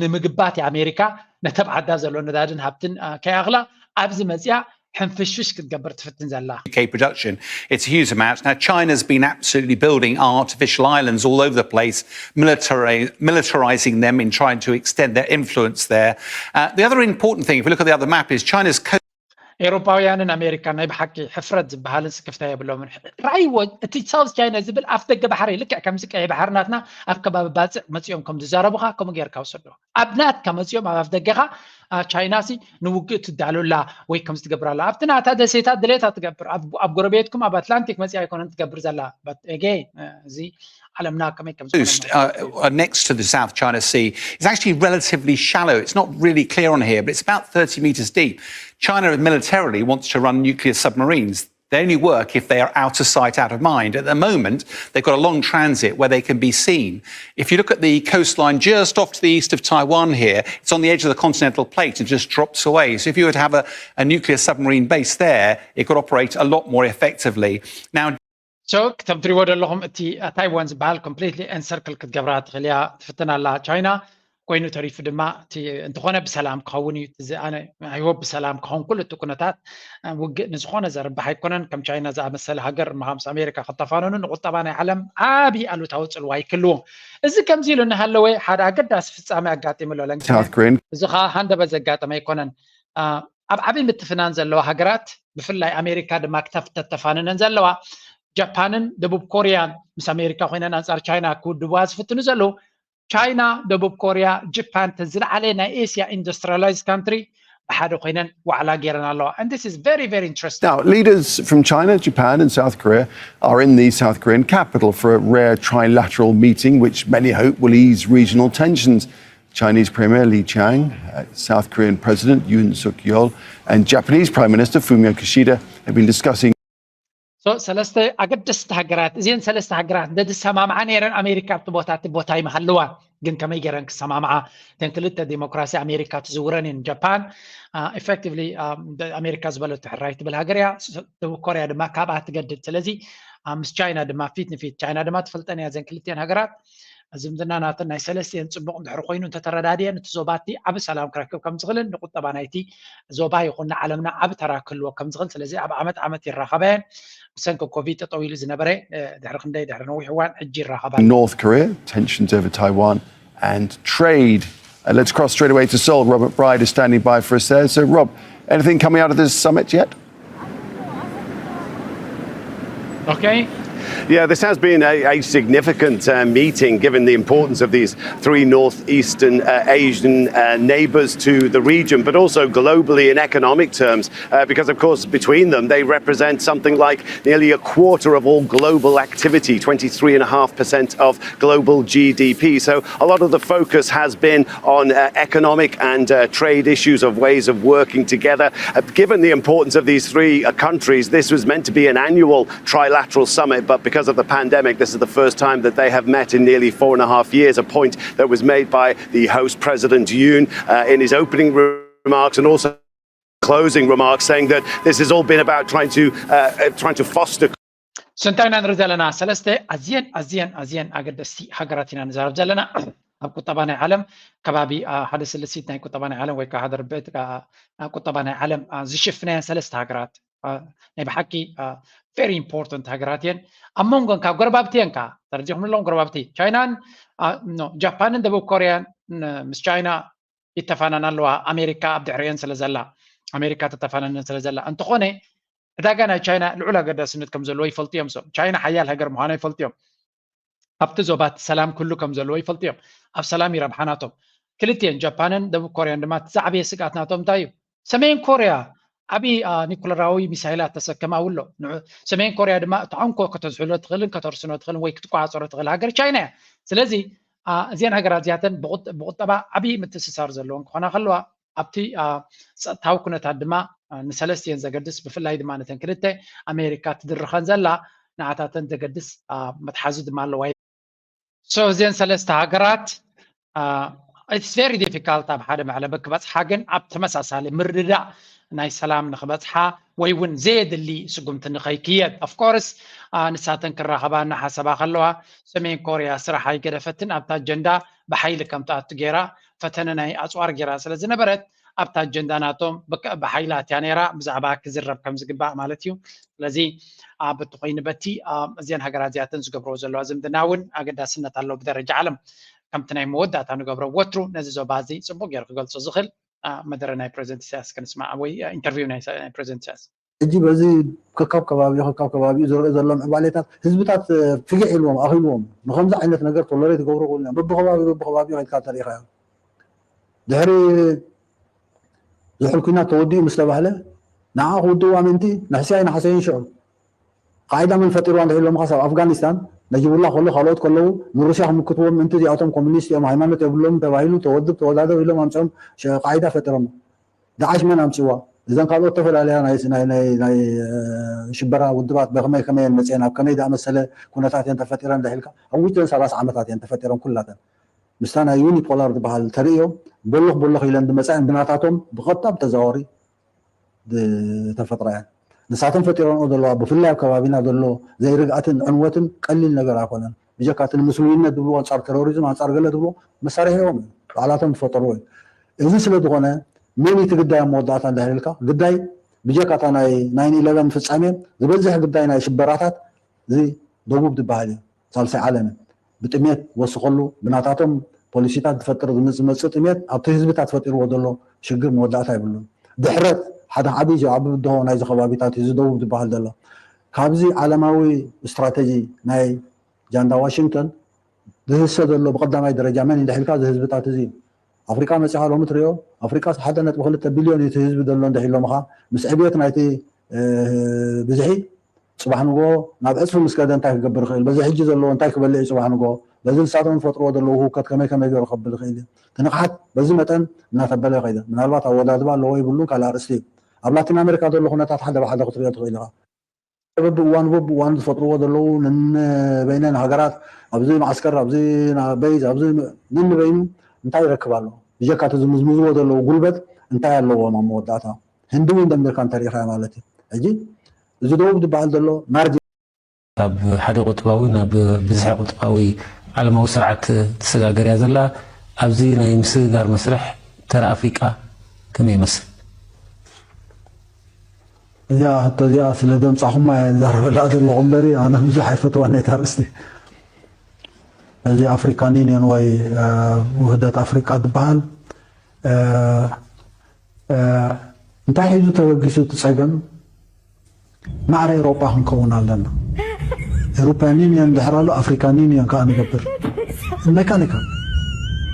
ንምግባት ኣሜሪካ ነተብ ዓዳ ዘሎ ነዳድን ሃብትን ከይኣኽላ ኣብዚ መፅያ ሕንፍሽፍሽ ክትገብር ትፍትን ዘላ። U K production. It's a huge amount. Now, China's been absolutely building artificial islands all over the place, militari- militarizing them in trying to extend their influence there. Uh, the other important thing, if we look at the other map, is China's co- ኤውሮፓውያንን ኣሜሪካን ናይ ብሓቂ ሕፍረት ዝበሃልን ስክፍታ የብሎምን። ራእይዎ እቲ ሳውዝ ቻይና ዝብል ኣፍ ደገ ባሕሪ ልክዕ ከምዚ ቀይ ባሕሪ ናትና ኣብ ከባቢ ባፅዕ መፂኦም ከም ዝዛረቡኻ ከምኡ ጌርካ ውሰዶ። ኣብ ናትካ መፂኦም ኣብ ኣፍ ደገኻ ቻይና ሲ ንውግእ ትዳሉላ ወይ ከምዚ ትገብር ኣላ። ኣብቲ ናታ ደሴታት ድሌታ ትገብር ኣብ ጎረቤትኩም ኣብ ኣትላንቲክ መፂኣ ኣይኮነን ትገብር ዘላ። But again እዚ ዓለምና ከመይ ከም Coast, uh, uh, next to the South China Sea is actually relatively shallow. It's not really clear on here, but it's about thirty meters deep. China militarily wants to run nuclear submarines. They only work if they are out of sight, out of mind. At the moment, they've got a long transit where they can be seen. If you look at the coastline just off to the east of Taiwan here, it's on the edge of the continental plate and just drops away. So if you were to have a, a nuclear submarine base there, it could operate a lot more effectively. Now, So ከም ትሪእዎ ዘለኹም እቲ ታይዋን ዝበሃል completely encircle ክትገብራ ትኽእል እያ ትፍትን ኣላ ቻይና። ኮይኑ ተሪፉ ድማ እቲ እንተኾነ ብሰላም ክኸውን እዩ። እዚ ኣነ I hope ብሰላም ክኸውን ኩሉ እቲ ኩነታት ውግእ ንዝኾነ ዘርብሕ ኣይኮነን። ከም ቻይና ዝኣመሰለ ሃገር ምኻምስ ኣሜሪካ ክተፋነኑ ንቁጠባ ናይ ዓለም ዓብዪ ኣሉታዊ ፅልዋ ይክልዎ። እዚ ከምዚ ኢሉ እናሃለወ ሓደ ኣገዳሲ ፍጻሜ ኣጋጢሙ ኣሎ። South Korean እዚ ከዓ ሃንደበት ዘጋጠመ ኣይኮነን። ኣብ ዓብዪ ምትፍናን ዘለዋ ሃገራት ብፍላይ ኣሜሪካ ድማ ክተፍ ተተፋንነን ዘለዋ ጃፓንን ደቡብ ኮርያን ምስ ኣሜሪካ ኮይነን ኣንጻር ቻይና ክውድቡዋ ዝፍትኑ ዘለዉ ቻይና፣ ደቡብ ኮርያ፣ ጃፓን ተን ዝለዓለ ናይ ኤስያ industrialized country ብሓደ ኮይነን ዋዕላ ገይረን ኣለዋ። And this is very very interesting. Now, leaders from China, Japan, and South Korea are in the South Korean capital for a rare trilateral meeting, which many hope will ease regional tensions. Chinese Premier Li Qiang, uh, South Korean President Yoon Suk Yeol, and Japanese Prime Minister Fumio Kishida have been discussing So ሰለስተ ኣገደስቲ ሃገራት እዚን ሰለስተ ሃገራት እንተ ዝሰማምዓ ነይረን ኣሜሪካ ኣብቲ ቦታ እቲ ቦታ ይምሃልዋ። ግን ከመይ ገይረን ክሰማምዓ? እተን ክልተ ዴሞክራሲ ኣሜሪካ ትዝውረን እየን። ጃፓን effectively ኣሜሪካ ዝበለቶ ሕራይ ትብል ሃገር እያ። ደቡብ ኮርያ ድማ ካብኣ ትገድድ። ስለዚ ምስ ቻይና ድማ ፊት ንፊት ቻይና ድማ ትፈልጠን እያ እዘን ክልቲአን ሃገራት። ዝምድና ናተን ናይ ሰለስቲአን ፅቡቕ እንድሕር ኮይኑ እንተተረዳድአን እቲ ዞባ እቲ ዓቢ ሰላም ክረክብ ከም ዝኽእልን ንቁጠባ ናይቲ ዞባ ይኹን ንዓለምና ዓቢ ተራ ክህልዎ ከም ዝኽእል። ስለዚ ኣብ ዓመት ዓመት ይራኸባ እየን። ብሰንኪ ኮቪድ ጠጠው ኢሉ ዝነበረ ድሕሪ ክንደይ ድሕሪ ነዊሕ እዋን ሕጂ ይራኸባ። North Korea, tensions over Taiwan and trade. Uh, let's cross straight away to Seoul. Robert Bride is standing by for us there. So, Rob, anything coming out of this summit yet? Okay. Yeah, this has been a, a significant uh, meeting given the importance of these three northeastern uh, Asian uh, neighbours to the region, but also globally in economic terms, uh, because of course between them they represent something like nearly a quarter of all global activity, twenty-three and a half percent of global G D P. So a lot of the focus has been on uh, economic and uh, trade issues of ways of working together. Uh, given the importance of these three uh, countries, this was meant to be an annual trilateral summit, but because of the pandemic, this is the first time that they have met in nearly four and a half years, a point that was made by the host, President Yoon, uh, in his opening remarks and also closing remarks, saying that this has all been about trying to, uh, uh, trying to foster ስንታይ ኢና ንርኢ ዘለና ሰለስተ ኣዝየን ኣዝየን ኣዝየን ኣገደስቲ ሃገራት ኢና ንዛረብ ዘለና። ኣብ ቁጠባ ናይ ዓለም ከባቢ ሓደ ስልሲት ናይ ቁጠባ ናይ ዓለም ወይ ከዓ ሓደ ርብዒት ቁጠባ ናይ ዓለም ዝሽፍነየን ሰለስተ ሃገራት ናይ ብሓቂ very important ሃገራት እየን። ኣብ መንጎን ካብ ጎረባብቲ እየን ከዓ ተረዲኹም ኣለዎም ጎረባብቲ ቻይናን ጃፓንን ደቡብ ኮርያን ምስ ቻይና ይተፋነና ኣለዋ። ኣሜሪካ ኣብ ድሕሪአን ስለ ዘላ ኣሜሪካ ተተፋነነን ስለ ዘላ እንተኾነ ዕዳጋ ናይ ቻይና ልዑል ኣገዳስነት ከም ዘለዎ ይፈልጡ እዮም። ሶም ቻይና ሓያል ሃገር ምዃና ይፈልጡ እዮም። ኣብቲ ዞባ እቲ ሰላም ክህሉ ከም ዘለዎ ይፈልጡ እዮም። ኣብ ሰላም ይረብሓ ናቶም። ክልቲኤን ጃፓንን ደቡብ ኮርያን ድማ እቲ ዝዓበየ ስግኣት ናቶም እንታይ እዩ? ሰሜን ኮርያ ዓብዪ ኒኩለራዊ ሚሳይላት ተሰከማ ውሎ። ሰሜን ኮርያ ድማ እቲ ዓንኮ ከተዝሕሎ ትኽእልን ከተርስኖ ትኽእልን ወይ ክትቆፃፀሮ ትኽእል ሃገር ቻይና እያ። ስለዚ እዚአን ሃገራት እዚኣተን ብቁጠባ ዓብዪ ምትእስሳር ዘለወን ክኾና ከለዋ ኣብቲ ፀጥታዊ ኩነታት ድማ ንሰለስቲኤን ዘገድስ ብፍላይ ድማ ነተን ክልተ ኣሜሪካ ትድርኸን ዘላ ንዓታተን ዘገድስ መትሓዚ ድማ ኣለዋ። So እዚአን ሰለስተ ሃገራት it's very difficult ኣብ ሓደ መዕለቢ ክበፅሓ ግን ኣብ ተመሳሳሊ ምርድዳእ ናይ ሰላም ንክበፅሓ ወይ እውን ዘየድሊ ስጉምቲ ንኸይክየድ of course ንሳተን ክራኸባ እናሓሰባ ከለዋ ሰሜን ኮርያ ስራሕ ኣይገደፈትን ኣብታ ኣጀንዳ ብሓይሊ ከም ትኣቱ ገይራ ፈተነ ናይ ኣፅዋር ገይራ ስለ ዝነበረት ኣብታ ኣጀንዳ ናቶም ብሓይሊ ኣትያ ነይራ ብዛዕባ ክዝረብ ከም ዝግባእ ማለት እዩ። ስለዚ በቲ ኮይኑ በቲ እዚአን ሃገራት እዚኣተን ዝገብርዎ ዘለዋ ዝምድና እውን ኣገዳስነት ኣለዎ ብደረጃ ዓለም ከምቲ ናይ መወዳእታ ንገብሮ ወትሩ ነዚ ዞባ እዚ ፅቡቅ ገይሩ ክገልፆ ዝኽእል መደረ ናይ ፕረዚደንት ኢሳያስ ክንስማዕ ወይ ኢንተርቪው ናይ ፕረዚደንት ኢሳያስ። ሕጂ በዚ ከካብ ከባቢ ከካብ ከባቢኡ ዝረአ ዘሎ ምዕባሌታት ህዝብታት ፍግሕ ኢልዎም ኣኺልዎም ንከምዚ ዓይነት ነገር ቶለሬት ይገብሩ ክብሉ እዮም። በብከባቢ በብከባቢኡ ከድካ ተሪኢኻዮ። ድሕሪ ዝሑል ኩናት ተወዲኡ ምስ ተባህለ ንዓ ክውድእዋ ምእንቲ ንሕስያ ይንሓሰይን ሽዑ ቃዒዳ መን ፈጢርዋ እንድሕር ኢሎምኻ ኣብ ኣፍጋኒስታን ነጅቡላ ከሎ ካልኦት ከለዉ ንሩስያ ክምክትዎም ምእንቲ እዚኣቶም ኮሚኒስት እዮም ሃይማኖት የብሎም ተባሂሉ ተወድብ ተወዳደብ ኢሎም ኣምፅኦም ቃዒዳ ፈጢሮም። ደዓሽ መን ኣምፅዋ? እዘን ካልኦት ዝተፈላለያ ናይ ሽበራ ውድባት በከመይ ከመየን መፅአን ኣብ ከመይ ዝኣመሰለ ኩነታት እየን ተፈጢረን እንድሕር ኢልካ ኣብ ውሽጠን ሰላሳ ዓመታት እየን ተፈጢረን ኩላተን ምስታ ናይ ዩኒፖላር ዝበሃል ተርእዮ ቦሎኽ ቦሎኽ ኢለን ዝመፃ እየን ብናታቶም ብቐጥታ ብተዘዋወሪ ዝተፈጥራ እየን። ንሳቶም ፈጢረንኦ ዘለዋ ብፍላይ ኣብ ከባቢና ዘሎ ዘይርግኣትን ዕንወትን ቀሊል ነገር ኣይኮነን። ብጀካ እቲ ንምስሉይነት ዝብልዎ ኣንፃር ቴሮሪዝም ኣንፃር ገለ ዝብልዎ መሳርሒ እዮም ባዕላቶም ዝፈጠርዎ እዩ። እዚ ስለ ዝኾነ መን እቲ ግዳይ ኣብ መወዳእታ እንድሕር ኢልካ ግዳይ ብጀካ እታ ናይ ናይን ኢለቨን ፍፃሜ ዝበዝሕ ግዳይ ናይ ሽበራታት እዚ ደቡብ ዝበሃል እዩ። ሳልሳይ ዓለም ብጥሜት ወስኸሉ ብናታቶም ፖሊሲታት ዝፈጥር ዝመፅእ ጥሜት ኣብቲ ህዝብታት ፈጢርዎ ዘሎ ሽግር መወዳእታ ይብሉን። ድሕረት ሓደ ዓብይ ዓቢ ብድሆ ናይዚ ከባቢታት እዚ ደቡብ ዝበሃል ዘሎ ካብዚ ዓለማዊ ስትራተጂ ናይ ጃንዳ ዋሽንግተን ዝህሰ ዘሎ ብቀዳማይ ደረጃ መን እንድሕልካ እዚ ህዝብታት እዚ ኣፍሪቃ መፂኻ ሎሚ ትሪኦ ኣፍሪቃ ሓደ ነጥቢ ክልተ ቢልዮን እቲ ህዝቢ ዘሎ እንድሕ ኢሎምኻ ምስ ዕብየት ናይቲ ብዝሒ ፅባሕ ንጎ ናብ ዕፅፊ ምስ ከደ እንታይ ክገብር ይኽእል በዚ ሕጂ ዘለዎ እንታይ ክበልዕ እዩ ፅባሕ ንጎ በዚ ንሳቶም ዝፈጥርዎ ዘለዉ ህውከት ከመይ ከመይ ገይሩ ከብል ይኽእል እዩ ትንቕሓት በዚ መጠን እናተበለ ይኸይደ ምናልባት ኣወዳድባ ኣለዎ ይብሉን ካልእ ኣርእስቲ እዩ ኣብ ላቲን ኣሜሪካ ዘሎ ኩነታት ሓደ ብሓደ ክትሪኦ ትኽእል ኢኻ በብእዋኑ በብእዋኑ ዝፈጥርዎ ዘለዉ ንንበይነን ሃገራት ኣብዚ ማዓስከር ኣብዚ ቤዝ ኣብዚ ንንበይኑ እንታይ ይረክብ ኣሎ ብጀካ እቲ ዝምዝምዝዎ ዘለዉ ጉልበት እንታይ ኣለዎም ኣብ መወዳእታ ህንዲ እውን ደምርካ እንተሪኢኻዮ ማለት እዩ ሕጂ እዚ ደቡብ ዝበሃል ዘሎ ማርጅ ካብ ሓደ ቁጥባዊ ናብ ብዝሒ ቁጥባዊ ዓለማዊ ስርዓት ትሰጋገር እያ ዘላ ኣብዚ ናይ ምስግጋር መስርሕ ተራ ኣፍሪቃ ከመይ ይመስል እዚኣ ሕቶ እዚኣ ስለ ደምፃኹማ እየ ዝዛረበላ ዘለኹ እምበሪ ኣነ ብዙሕ ኣይፈትዋን እየ ኣርእስቲ እዚ ኣፍሪካን ዩኒየን ወይ ውህደት ኣፍሪቃ ዝበሃል እንታይ ሒዙ ተበጊሱ እቲ ፀገም ማዕረ ኤሮጳ ክንከውን ኣለና። ኤሮፓያን ዩኒየን ድሕር ኣሎ ኣፍሪካን ዩኒየን ከዓ ንገብር ሜካኒካል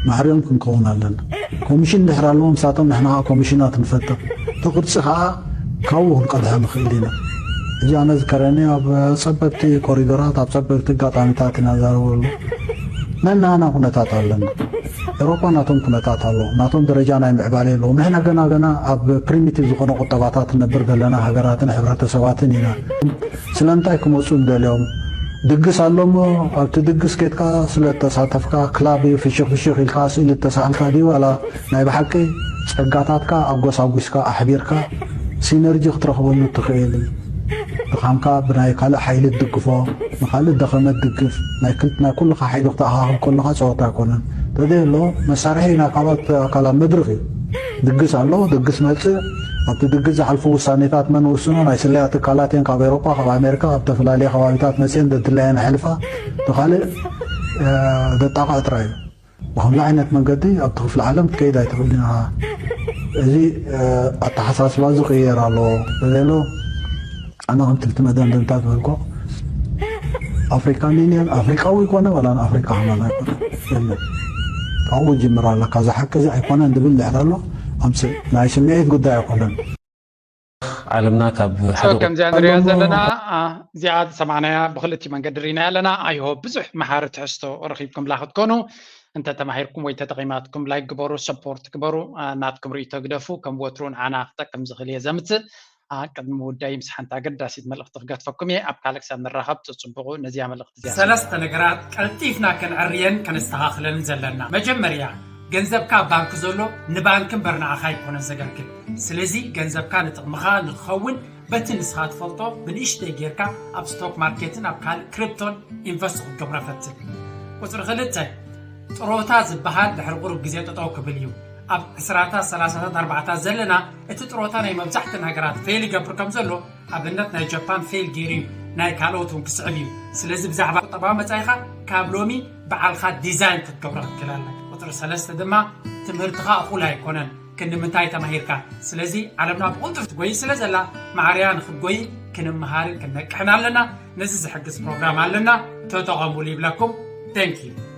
ማዕሪኦም ክንከውን ኣለና። ኮሚሽን ድሕር ኣለዎ ምሳቶም ንሕና ከዓ ኮሚሽናት ንፈጥር እቲ ቅርፂ ከዓ ካብኡ ክንቀድሖ ንኽእል ኢና። እዚ ኣነ ዝከረኒ ኣብ ፀበብቲ ኮሪዶራት ኣብ ፀበብቲ ኣጋጣሚታት ኢና ዛረበሉ ናይ ናና ኩነታት ኣለና። ኤሮፓ ናቶም ኩነታት ኣለዎ ናቶም ደረጃ ናይ ምዕባለ ኣለዎም ንሕና ገና ገና ኣብ ፕሪሚቲቭ ዝኾነ ቁጠባታት ንነብር ዘለና ሃገራትን ሕብረተሰባትን ኢና ስለምንታይ ክመፁ ንደልዮም ድግስ ኣሎሞ ኣብቲ ድግስ ኬድካ ስለተሳተፍካ ክላብ ፍሽኽ ፍሽኽ ኢልካ ስእሊ ተሳእልካ ድዩ ዋላ ናይ ብሓቂ ጸጋታትካ ኣጎሳጒስካ ኣሕቢርካ ሲነርጂ ክትረኽበሉ እትኽእል ድኻምካ ብናይ ካልእ ሓይሊ ትድግፎ ንኻልእ ደኸመ ትድግፍ ናይ ኩልኻ ሓይሊ ክትኣኻኽብ ከለኻ ጸወታ ኣይኮነን ተዘየሎ መሳርሒ ናይ ካልኦት ኣካላት መድርኽ እዩ ድግስ ኣሎ ድግስ መጽእ ኣብቲ ድግስ ዝሓልፉ ውሳኔታት መን ውስኖ ናይ ስለያ ትካላት እየን ካብ ኤሮጳ ካብ ኣሜሪካ ካብ ዝተፈላለየ ከባቢታት መጽኤን ዘድለየን ኣሕልፋ ብኻልእ ደጣቕዕ ጥራይ እዩ ብኸምዚ ዓይነት መንገዲ ኣብቲ ክፍሊ ዓለም ክትከይድ ኣይትኽእልን ኢኻ። እዚ ኣተሓሳስባ እዚ ክቕየር ኣለዎ። በሌሎ ኣነ ከም ትልቲ መደምደምታ ዝበልኮ ኣፍሪካን ዩኒየን ኣፍሪቃዊ ይኮነ ዋላ ንኣፍሪቃ ከማን ኣይኮነ የለን። ካብኡ ጅምር ኣለካ እዚ ሓቂ እዚ ኣይኮነን ዝብል ድሕር ኣሎ ኣምፅእ ናይ ስምዒት ጉዳይ ኣይኮነን። ዓለምና ካብ ሓደ ከምዚኣ ንሪኣ ዘለና እዚኣ ዝሰማዕናያ ብክልቲ መንገዲ ርኢናያ ኣለና ኣይሆ ብዙሕ መሓሪ ትሕዝቶ ረኪብኩምላ ክትኮኑ እንተ ተማሂርኩም ወይ ተጠቂማትኩም ላይክ ግበሩ ሰፖርት ግበሩ ናትኩም ርእቶ ግደፉ ከም ወትሩ ንዓና ክጠቅም ዝኽእል እየ ዘምፅእ ቅድሚ ምውዳይ ምስ ሓንቲ ኣገዳሲት መልእኽቲ ክገትፈኩም እየ ኣብ ካልእ ክሳብ ንራኸብ ፅፅብቑ ነዚያ መልእኽቲ እዚኣ ሰለስተ ነገራት ቀልጢፍና ከነዕርየን ከነስተኻኽለን ዘለና መጀመርያ ገንዘብካ ኣብ ባንክ ዘሎ ንባንክ እምበር ንዓኻ ኣይኮነን ዘገልግል። ስለዚ ገንዘብካ ንጥቕምኻ ንክኸውን በቲ ንስኻ ትፈልጦ ብንእሽተይ ጌርካ ኣብ ስቶክ ማርኬትን ኣብ ካልእ ክሪፕቶን ኢንቨስት ክትገብሮ ፈትን። ቁፅሪ ክልተ ጥሮታ ዝበሃል ድሕሪ ቁሩብ ግዜ ጠጠው ክብል እዩ። ኣብ ዕስራታት ሰላሳታት ኣርባዕታት ዘለና እቲ ጥሮታ ናይ መብዛሕተን ሃገራት ፌል ይገብር ከም ዘሎ ኣብነት ናይ ጃፓን ፌል ገይሩ እዩ ናይ ካልኦት እውን ክስዕብ እዩ። ስለዚ ብዛዕባ ቁጠባዊ መጻኢኻ ካብ ሎሚ በዓልኻ ዲዛይን ክትገብሮ ክትክእል ኣለካ። ቁፅሪ ሰለስተ ድማ ትምህርትኻ እኹል ኣይኮነን። ክንዲ ምንታይ ተማሂርካ? ስለዚ ዓለምና ብቕልጡፍ ትጎይ ስለ ዘላ፣ ማዕርያ ንኽትጎይ ክንመሃርን ክንነቅሕን ኣለና። ነዚ ዝሕግዝ ፕሮግራም ኣለና። ተጠቐሙሉ ይብለኩም። Thank you።